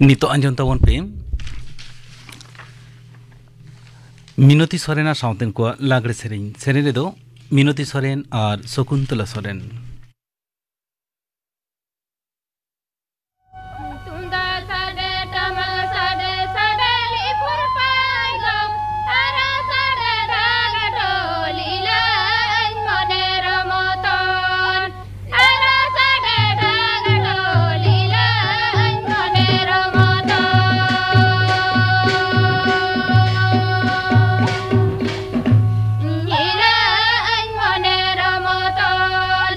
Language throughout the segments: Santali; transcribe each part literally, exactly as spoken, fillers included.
ᱱᱤᱛᱚᱜ ᱟᱸᱡᱚᱢ ᱛᱟᱵᱚᱱ ᱯᱮ ᱢᱤᱱᱚᱛᱤ ᱥᱚᱨᱮᱱ ᱟᱨ ᱥᱟᱶᱛᱮᱱ ᱠᱚᱣᱟᱜ ᱞᱟᱜᱽᱲᱮ ᱥᱮᱨᱮᱧ᱾ ᱥᱮᱨᱮᱧ ᱨᱮᱫᱚ ᱢᱤᱱᱚᱛᱤ ᱥᱚᱨᱮᱱ ᱟᱨ ᱥᱚᱠᱩᱱᱛᱚᱞᱟ ᱥᱚᱨᱮᱱ᱾ ᱛᱩᱢᱫᱟᱜ ᱥᱟᱰᱮ, ᱴᱟᱢᱟᱠ ᱥᱟᱰᱮ, ᱥᱟᱰᱮ ᱞᱤᱯᱩᱨ ᱯᱟᱭᱜᱚᱢ, ᱟᱨᱚ ᱥᱟᱰᱮ ᱰᱷᱟᱠ ᱰᱷᱚᱞ, ᱤᱞᱟᱹᱧ ᱢᱚᱱᱮ ᱨᱚᱢᱚᱛᱚᱱ᱾ ᱟᱨᱚ ᱥᱟᱰᱮ ᱰᱷᱟᱠ ᱰᱷᱚᱞ, ᱤᱞᱟᱹᱧ ᱢᱚᱱᱮ ᱨᱚᱢᱚᱛᱚᱱ᱾ ᱤᱞᱟᱹᱧ ᱢᱚᱱᱮ ᱨᱚᱢᱚᱛᱚᱱ᱾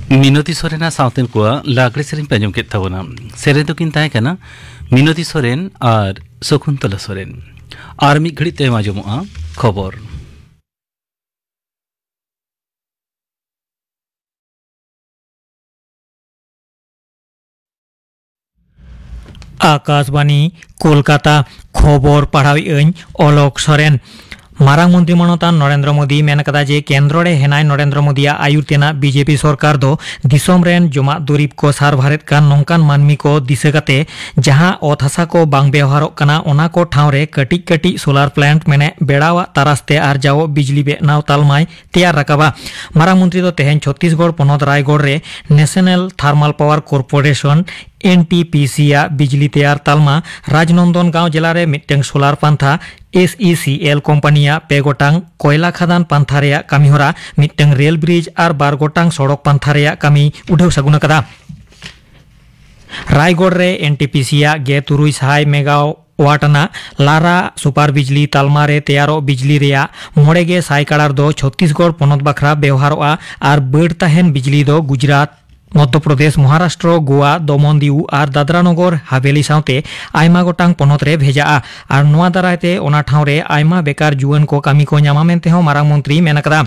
ᱢᱤᱱᱚᱛᱤ ᱥᱚᱨᱮᱱᱟᱜ ᱥᱟᱶᱛᱮᱱ ᱠᱚᱣᱟᱜ ᱞᱟᱜᱽᱲᱮ ᱥᱮᱨᱮᱧ ᱯᱮ ᱟᱸᱡᱚᱢ ᱠᱮᱫ ᱛᱟᱵᱚᱱᱟ᱾ ᱥᱮᱨᱮᱧ ᱫᱚᱠᱤᱱ ᱛᱟᱦᱮᱸ ᱠᱟᱱᱟ ᱢᱤᱱᱚᱛᱤ ᱥᱚᱨᱮᱱ ᱟᱨ ᱥᱚᱠᱩᱱᱛᱚᱞᱟ ᱥᱚᱨᱮᱱ᱾ ᱟᱨ ᱢᱤᱫ ᱜᱷᱟᱹᱲᱤᱡ ᱛᱟᱭᱚᱢ ᱟᱸᱡᱚᱢᱚᱜᱼᱟ ᱠᱷᱚᱵᱚᱨ᱾ ᱟᱠᱟᱥᱵᱟᱱᱤ, ᱠᱳᱞᱠᱟᱛᱟ᱾ ᱠᱷᱚᱵᱚᱨ ᱯᱟᱲᱦᱟᱣᱮᱫ ᱟᱹᱧ ᱚᱞᱚᱠ ᱥᱚᱨᱮᱱ᱾ ᱢᱟᱨᱟᱝ ᱢᱚᱱᱛᱨᱤ ᱢᱟᱱᱚᱛᱟᱱ ᱱᱚᱨᱮᱱᱫᱨᱚ ᱢᱳᱫᱤᱭ ᱢᱮᱱ ᱠᱟᱫᱟ ᱡᱮ ᱠᱮᱱᱫᱨᱚ ᱨᱮ ᱦᱮᱱᱟᱭ ᱱᱚᱨᱮᱱᱫᱨᱚ ᱢᱳᱫᱤᱭᱟᱜ ᱟᱹᱭᱩᱨ ᱛᱮᱱᱟᱜ ᱵᱤᱡᱮᱯᱤ ᱥᱚᱨᱠᱟᱨ ᱫᱚ ᱫᱤᱥᱚᱢ ᱨᱮᱱ ᱡᱚᱢᱟᱜ ᱫᱩᱨᱤᱵᱽ ᱠᱚ ᱥᱟᱨᱵᱷᱟᱨᱮᱫ ᱠᱟᱱ ᱱᱚᱝᱠᱟᱱ ᱢᱟᱹᱱᱢᱤ ᱠᱚ ᱫᱤᱥᱟᱹ ᱠᱟᱛᱮ ᱡᱟᱦᱟᱸ ᱚᱛ ᱦᱟᱥᱟ ᱠᱚ ᱵᱟᱝ ᱵᱮᱣᱦᱟᱨᱚᱜ ᱠᱟᱱᱟ, ᱚᱱᱟ ᱠᱚ ᱴᱷᱟᱶ ᱨᱮ ᱠᱟᱹᱴᱤᱡ ᱠᱟᱹᱴᱤᱡ ᱥᱳᱞᱟᱨ ᱯᱞᱟᱱᱴ ᱢᱮᱱᱮ ᱵᱮᱲᱟᱣᱟᱜ ᱛᱟᱨᱟᱥ ᱛᱮ ᱟᱨᱡᱟᱣᱚᱜ ᱵᱤᱡᱽᱞᱤ ᱵᱮᱱᱟᱣ ᱛᱟᱞᱢᱟᱭ ᱛᱮᱭᱟᱨ ᱨᱟᱠᱟᱵᱟ᱾ ᱢᱟᱨᱟᱝ ᱢᱚᱱᱛᱨᱤ ᱫᱚ ᱛᱮᱦᱮᱧ ᱪᱷᱚᱛᱛᱤᱥᱜᱚᱲ ᱯᱚᱱᱚᱛ ᱨᱟᱭᱜᱚᱲ ᱨᱮ national thermal power corporation, N T P C, ᱟᱜ ᱵᱤᱡᱽᱞᱤ ᱛᱮᱭᱟᱨ ᱛᱟᱞᱢᱟ, ᱨᱟᱡᱽᱱᱚᱱᱫᱚᱱ ᱜᱟᱶ ᱡᱮᱞᱟ ᱨᱮ ᱢᱤᱫᱴᱟᱝ ᱥᱳᱞᱟᱨ ᱯᱟᱱᱛᱷᱟ, ᱮᱥ ᱤ ᱥᱤ ᱮᱞ ᱠᱳᱢᱯᱟᱱᱤᱭᱟᱜ ᱯᱮ ᱜᱚᱴᱟᱝ ᱠᱚᱭᱞᱟ ᱠᱷᱟᱫᱟᱱ ᱯᱟᱱᱛᱷᱟ ᱨᱮᱭᱟᱜ ᱠᱟᱹᱢᱤᱦᱚᱨᱟ, ᱢᱤᱫᱴᱟᱝ ᱨᱮᱞ ᱵᱨᱤᱡᱽ ᱟᱨ ᱵᱟᱨ ᱜᱚᱴᱟᱝ ᱥᱚᱲᱚᱠ ᱯᱟᱱᱛᱷᱟ ᱨᱮᱭᱟᱜ ᱠᱟᱹᱢᱤ ᱩᱰᱷᱟᱹᱣ ᱥᱟᱹᱜᱩᱱ ᱟᱠᱟᱫᱟ᱾ ᱨᱟᱭᱜᱚᱲ ᱨᱮ ᱮᱱ ᱴᱤ ᱯᱤ ᱥᱤ ᱟᱜ ᱜᱮ ᱛᱩᱨᱩᱭ ᱥᱟᱭ ᱢᱮᱜᱟᱣᱟᱴ ᱟᱱᱟᱜ ᱞᱟᱨᱟ ᱥᱩᱯᱟᱨ ᱵᱤᱡᱽᱞᱤ ᱛᱟᱞᱢᱟ ᱨᱮ ᱛᱮᱭᱟᱨᱚᱜ ᱵᱤᱡᱽᱞᱤ ᱨᱮᱭᱟᱜ ᱢᱚᱬᱮ ᱜᱮ ᱥᱟᱭ ᱠᱟᱲᱟᱨ ᱫᱚ ᱪᱷᱚᱛᱛᱤᱥᱜᱚᱲ ᱯᱚᱱᱚᱛ ᱵᱟᱠᱷᱨᱟ ᱵᱮᱣᱦᱟᱨᱚᱜᱼᱟ ᱟᱨ ᱵᱟᱹᱲ ᱛᱟᱦᱮᱱ ᱵᱤᱡᱽᱞᱤ ᱫᱚ ᱜᱩᱡᱽᱨᱟᱴ, ᱢᱚᱫᱽᱫᱷᱚ ᱯᱨᱚᱫᱮᱥ, ᱢᱚᱦᱟᱨᱟᱥᱴᱨᱚ, ᱜᱳᱣᱟ, ᱫᱚᱢᱚᱱ ᱫᱤᱣ ᱟᱨ ᱫᱟᱫᱨᱟ ᱱᱚᱜᱚᱨ ᱦᱟᱵᱮᱞᱤ ᱥᱟᱶᱛᱮ ᱟᱭᱢᱟ ᱜᱚᱴᱟᱝ ᱯᱚᱱᱚᱛ ᱨᱮ ᱵᱷᱮᱡᱟᱜᱼᱟ ᱟᱨ ᱱᱚᱣᱟ ᱫᱟᱨᱟᱭ ᱛᱮ ᱚᱱᱟ ᱴᱷᱟᱶ ᱨᱮ ᱟᱭᱢᱟ ᱵᱮᱠᱟᱨ ᱡᱩᱣᱟᱹᱱ ᱠᱚ ᱠᱟᱹᱢᱤ ᱠᱚ ᱧᱟᱢᱟ ᱢᱮᱱᱛᱮ ᱦᱚᱸ ᱢᱟᱨᱟᱝ ᱢᱚᱱᱛᱨᱤᱭ ᱢᱮᱱ ᱟᱠᱟᱫᱟ᱾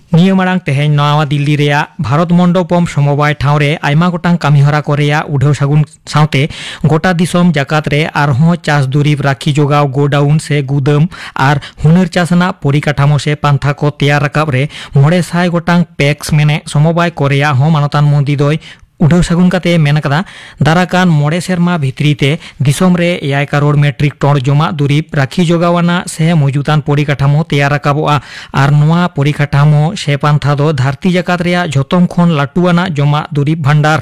ᱱᱤᱭᱟᱹ ᱢᱟᱲᱟᱝ ᱛᱮᱦᱮᱧ ᱱᱟᱣᱟ ᱫᱤᱞᱞᱤ ᱨᱮᱭᱟᱜ ᱵᱷᱟᱨᱚᱛ ᱢᱚᱱᱰᱚᱯᱚᱢ ᱥᱚᱢᱚᱵᱟᱭ ᱴᱷᱟᱶ ᱨᱮ ᱟᱭᱢᱟ ᱜᱚᱴᱟᱝ ᱠᱟᱹᱢᱤᱦᱚᱨᱟ ᱠᱚ ᱨᱮᱭᱟᱜ ᱩᱰᱷᱟᱹᱣ ᱥᱟᱹᱜᱩᱱ ᱥᱟᱶᱛᱮ ᱜᱚᱴᱟ ᱫᱤᱥᱚᱢ ᱡᱟᱠᱟᱛ ᱨᱮ ᱟᱨᱦᱚᱸ ᱪᱟᱥ ᱫᱩᱨᱤᱵᱽ ᱨᱟᱠᱷᱤ ᱡᱚᱜᱟᱣ ᱜᱳᱰᱟᱣᱩᱱ ᱥᱮ ᱜᱩᱫᱟᱹᱢ ᱟᱨ ᱦᱩᱱᱟᱹᱨ ᱪᱟᱥ ᱨᱮᱱᱟᱜ ᱯᱚᱨᱤᱠᱟᱴᱷᱟᱢᱳ ᱥᱮ ᱯᱟᱱᱛᱷᱟ ᱠᱚ ᱛᱮᱭᱟᱨ ᱨᱟᱠᱟᱵ ᱨᱮ ᱢᱚᱬᱮ ᱥᱟᱭ ᱜᱚᱴᱟᱝ ᱯᱮᱠᱥ ᱢᱮᱱᱮ ᱥᱚᱢᱚᱵᱟᱭ ᱠᱚ ᱨᱮᱭᱟᱜ ᱦᱚᱸ ᱢᱟᱱᱚᱛᱟᱱ ᱢᱳᱫᱤ ᱫᱚᱭ ᱩᱰᱷᱟᱹᱣ ᱥᱟᱹᱜᱩᱱ ᱠᱟᱛᱮ ᱢᱮᱱ ᱟᱠᱟᱫᱟ, ᱫᱟᱨᱟᱠᱟᱱ ᱢᱚᱬᱮ ᱥᱮᱨᱢᱟ ᱵᱷᱤᱛᱨᱤ ᱛᱮ ᱫᱤᱥᱚᱢ ᱨᱮ ᱮᱭᱟᱭ ᱠᱟᱨᱳᱲ ᱢᱮᱴᱨᱤᱠ ᱴᱚᱱ ᱡᱚᱢᱟᱜ ᱫᱩᱨᱤᱵᱽ ᱨᱟᱹᱠᱷᱤ ᱡᱚᱜᱟᱣ ᱟᱱᱟᱜ ᱥᱮ ᱢᱚᱡᱩᱛᱟᱱ ᱯᱚᱨᱤᱠᱟᱴᱷᱟᱢᱳ ᱛᱮᱭᱟᱨ ᱨᱟᱠᱟᱵᱚᱜᱼᱟ ᱟᱨ ᱱᱚᱣᱟ ᱯᱚᱨᱤᱠᱟᱴᱷᱟᱢᱳ ᱥᱮ ᱯᱟᱱᱛᱷᱟ ᱫᱚ ᱫᱷᱟᱹᱨᱛᱤ ᱡᱟᱠᱟᱛ ᱨᱮᱭᱟᱜ ᱡᱷᱚᱛᱚᱢ ᱠᱷᱚᱱ ᱞᱟᱹᱴᱩ ᱟᱱᱟᱜ ᱡᱚᱢᱟᱜ ᱫᱩᱨᱤᱵᱽ ᱵᱷᱟᱱᱰᱟᱨ᱾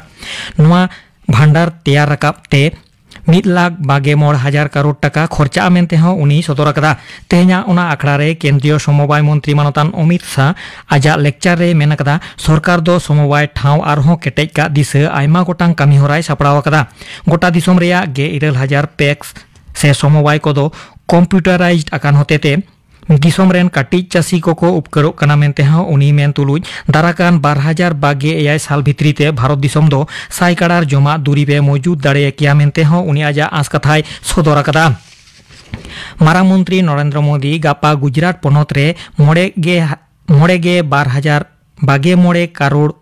ᱱᱚᱣᱟ ᱵᱷᱟᱱᱰᱟᱨ ᱛᱮᱭᱟᱨ ᱨᱟᱠᱟᱵ ᱛᱮ ᱢᱤᱫ ᱞᱟᱠᱷ ᱵᱟᱜᱮ ᱢᱚᱬ ᱦᱟᱡᱟᱨ ᱠᱟᱨᱳᱲ ᱴᱟᱠᱟ ᱠᱷᱚᱨᱪᱟᱜᱼᱟ ᱢᱮᱱᱛᱮ ᱦᱚᱸ ᱩᱱᱤᱭ ᱥᱚᱫᱚᱨ ᱟᱠᱟᱫᱟ᱾ ᱛᱮᱦᱮᱧᱟᱜ ᱚᱱᱟ ᱟᱠᱷᱲᱟ ᱨᱮ ᱠᱮᱱᱫᱨᱤᱭᱚ ᱥᱚᱢᱚᱵᱟᱭ ᱢᱚᱱᱛᱨᱤ ᱢᱟᱱᱚᱛᱟᱱ ᱚᱢᱤᱛ ᱥᱟᱦ ᱟᱡᱟᱜ ᱞᱮᱠᱪᱟᱨ ᱨᱮᱭ ᱢᱮᱱ ᱟᱠᱟᱫᱟ, ᱥᱚᱨᱠᱟᱨ ᱫᱚ ᱥᱚᱢᱚᱵᱟᱭ ᱴᱷᱟᱶ ᱟᱨᱦᱚᱸ ᱠᱮᱴᱮᱡ ᱠᱟᱜ ᱫᱤᱥᱟᱹ ᱟᱭᱢᱟ ᱜᱚᱴᱟᱝ ᱠᱟᱹᱢᱤ ᱦᱚᱨᱟᱭ ᱥᱟᱯᱲᱟᱣ ᱟᱠᱟᱫᱟ᱾ ᱜᱚᱴᱟ ᱫᱤᱥᱚᱢ ᱨᱮᱭᱟᱜ ᱜᱮ ᱤᱨᱟᱹᱞ ᱦᱟᱡᱟᱨ ᱯᱮᱠᱥ ᱥᱮ ᱥᱚᱢᱚᱵᱟᱭ ᱠᱚᱫᱚ ᱠᱚᱢᱯᱤᱭᱩᱴᱟᱨᱟᱭᱤᱡᱰ ᱟᱠᱟᱱ ᱦᱚᱛᱮᱛᱮ ᱫᱤᱥᱚᱢ ᱨᱮᱱ ᱠᱟᱹᱴᱤᱡ ᱪᱟᱹᱥᱤ ᱠᱚᱠᱚ ᱩᱯᱠᱟᱹᱨᱚᱜ ᱠᱟᱱᱟ ᱢᱮᱱᱛᱮ ᱦᱚᱸ ᱩᱱᱤ ᱢᱮᱱ ᱛᱩᱞᱩᱡ, ᱫᱟᱨᱟᱠᱟᱱ ᱵᱟᱨ ᱦᱟᱡᱟᱨ ᱵᱟᱜᱮ ᱮᱭᱟᱭ ᱥᱟᱞ ᱵᱷᱤᱛᱨᱤ ᱛᱮ ᱵᱷᱟᱨᱚᱛ ᱫᱤᱥᱚᱢ ᱫᱚ ᱥᱟᱭ ᱠᱟᱲᱟᱨ ᱡᱚᱢᱟᱜ ᱫᱩᱨᱤᱵ ᱮ ᱢᱚᱡᱩᱫ ᱫᱟᱲᱮ ᱠᱮᱭᱟ ᱢᱮᱱᱛᱮ ᱦᱚᱸ ᱩᱱᱤ ᱟᱡᱟᱜ ᱟᱸᱥ ᱠᱟᱛᱷᱟᱭ ᱥᱚᱫᱚᱨ ᱟᱠᱟᱫᱟ᱾ ᱢᱟᱨᱟᱝ ᱢᱚᱱᱛᱨᱤ ᱱᱚᱨᱮᱱᱫᱨᱚ ᱢᱳᱫᱤ ᱜᱟᱯᱟ ᱜᱩᱡᱽᱨᱟᱴ ᱯᱚᱱᱚᱛ ᱨᱮ ᱢᱚᱬᱮ ᱜᱮ, ᱢᱚᱬᱮ ᱜᱮ ᱵᱟᱨ ᱦᱟᱡᱟᱨ ᱵᱟᱜᱮ ᱢᱚᱬᱮ ᱠᱟᱨᱳᱲ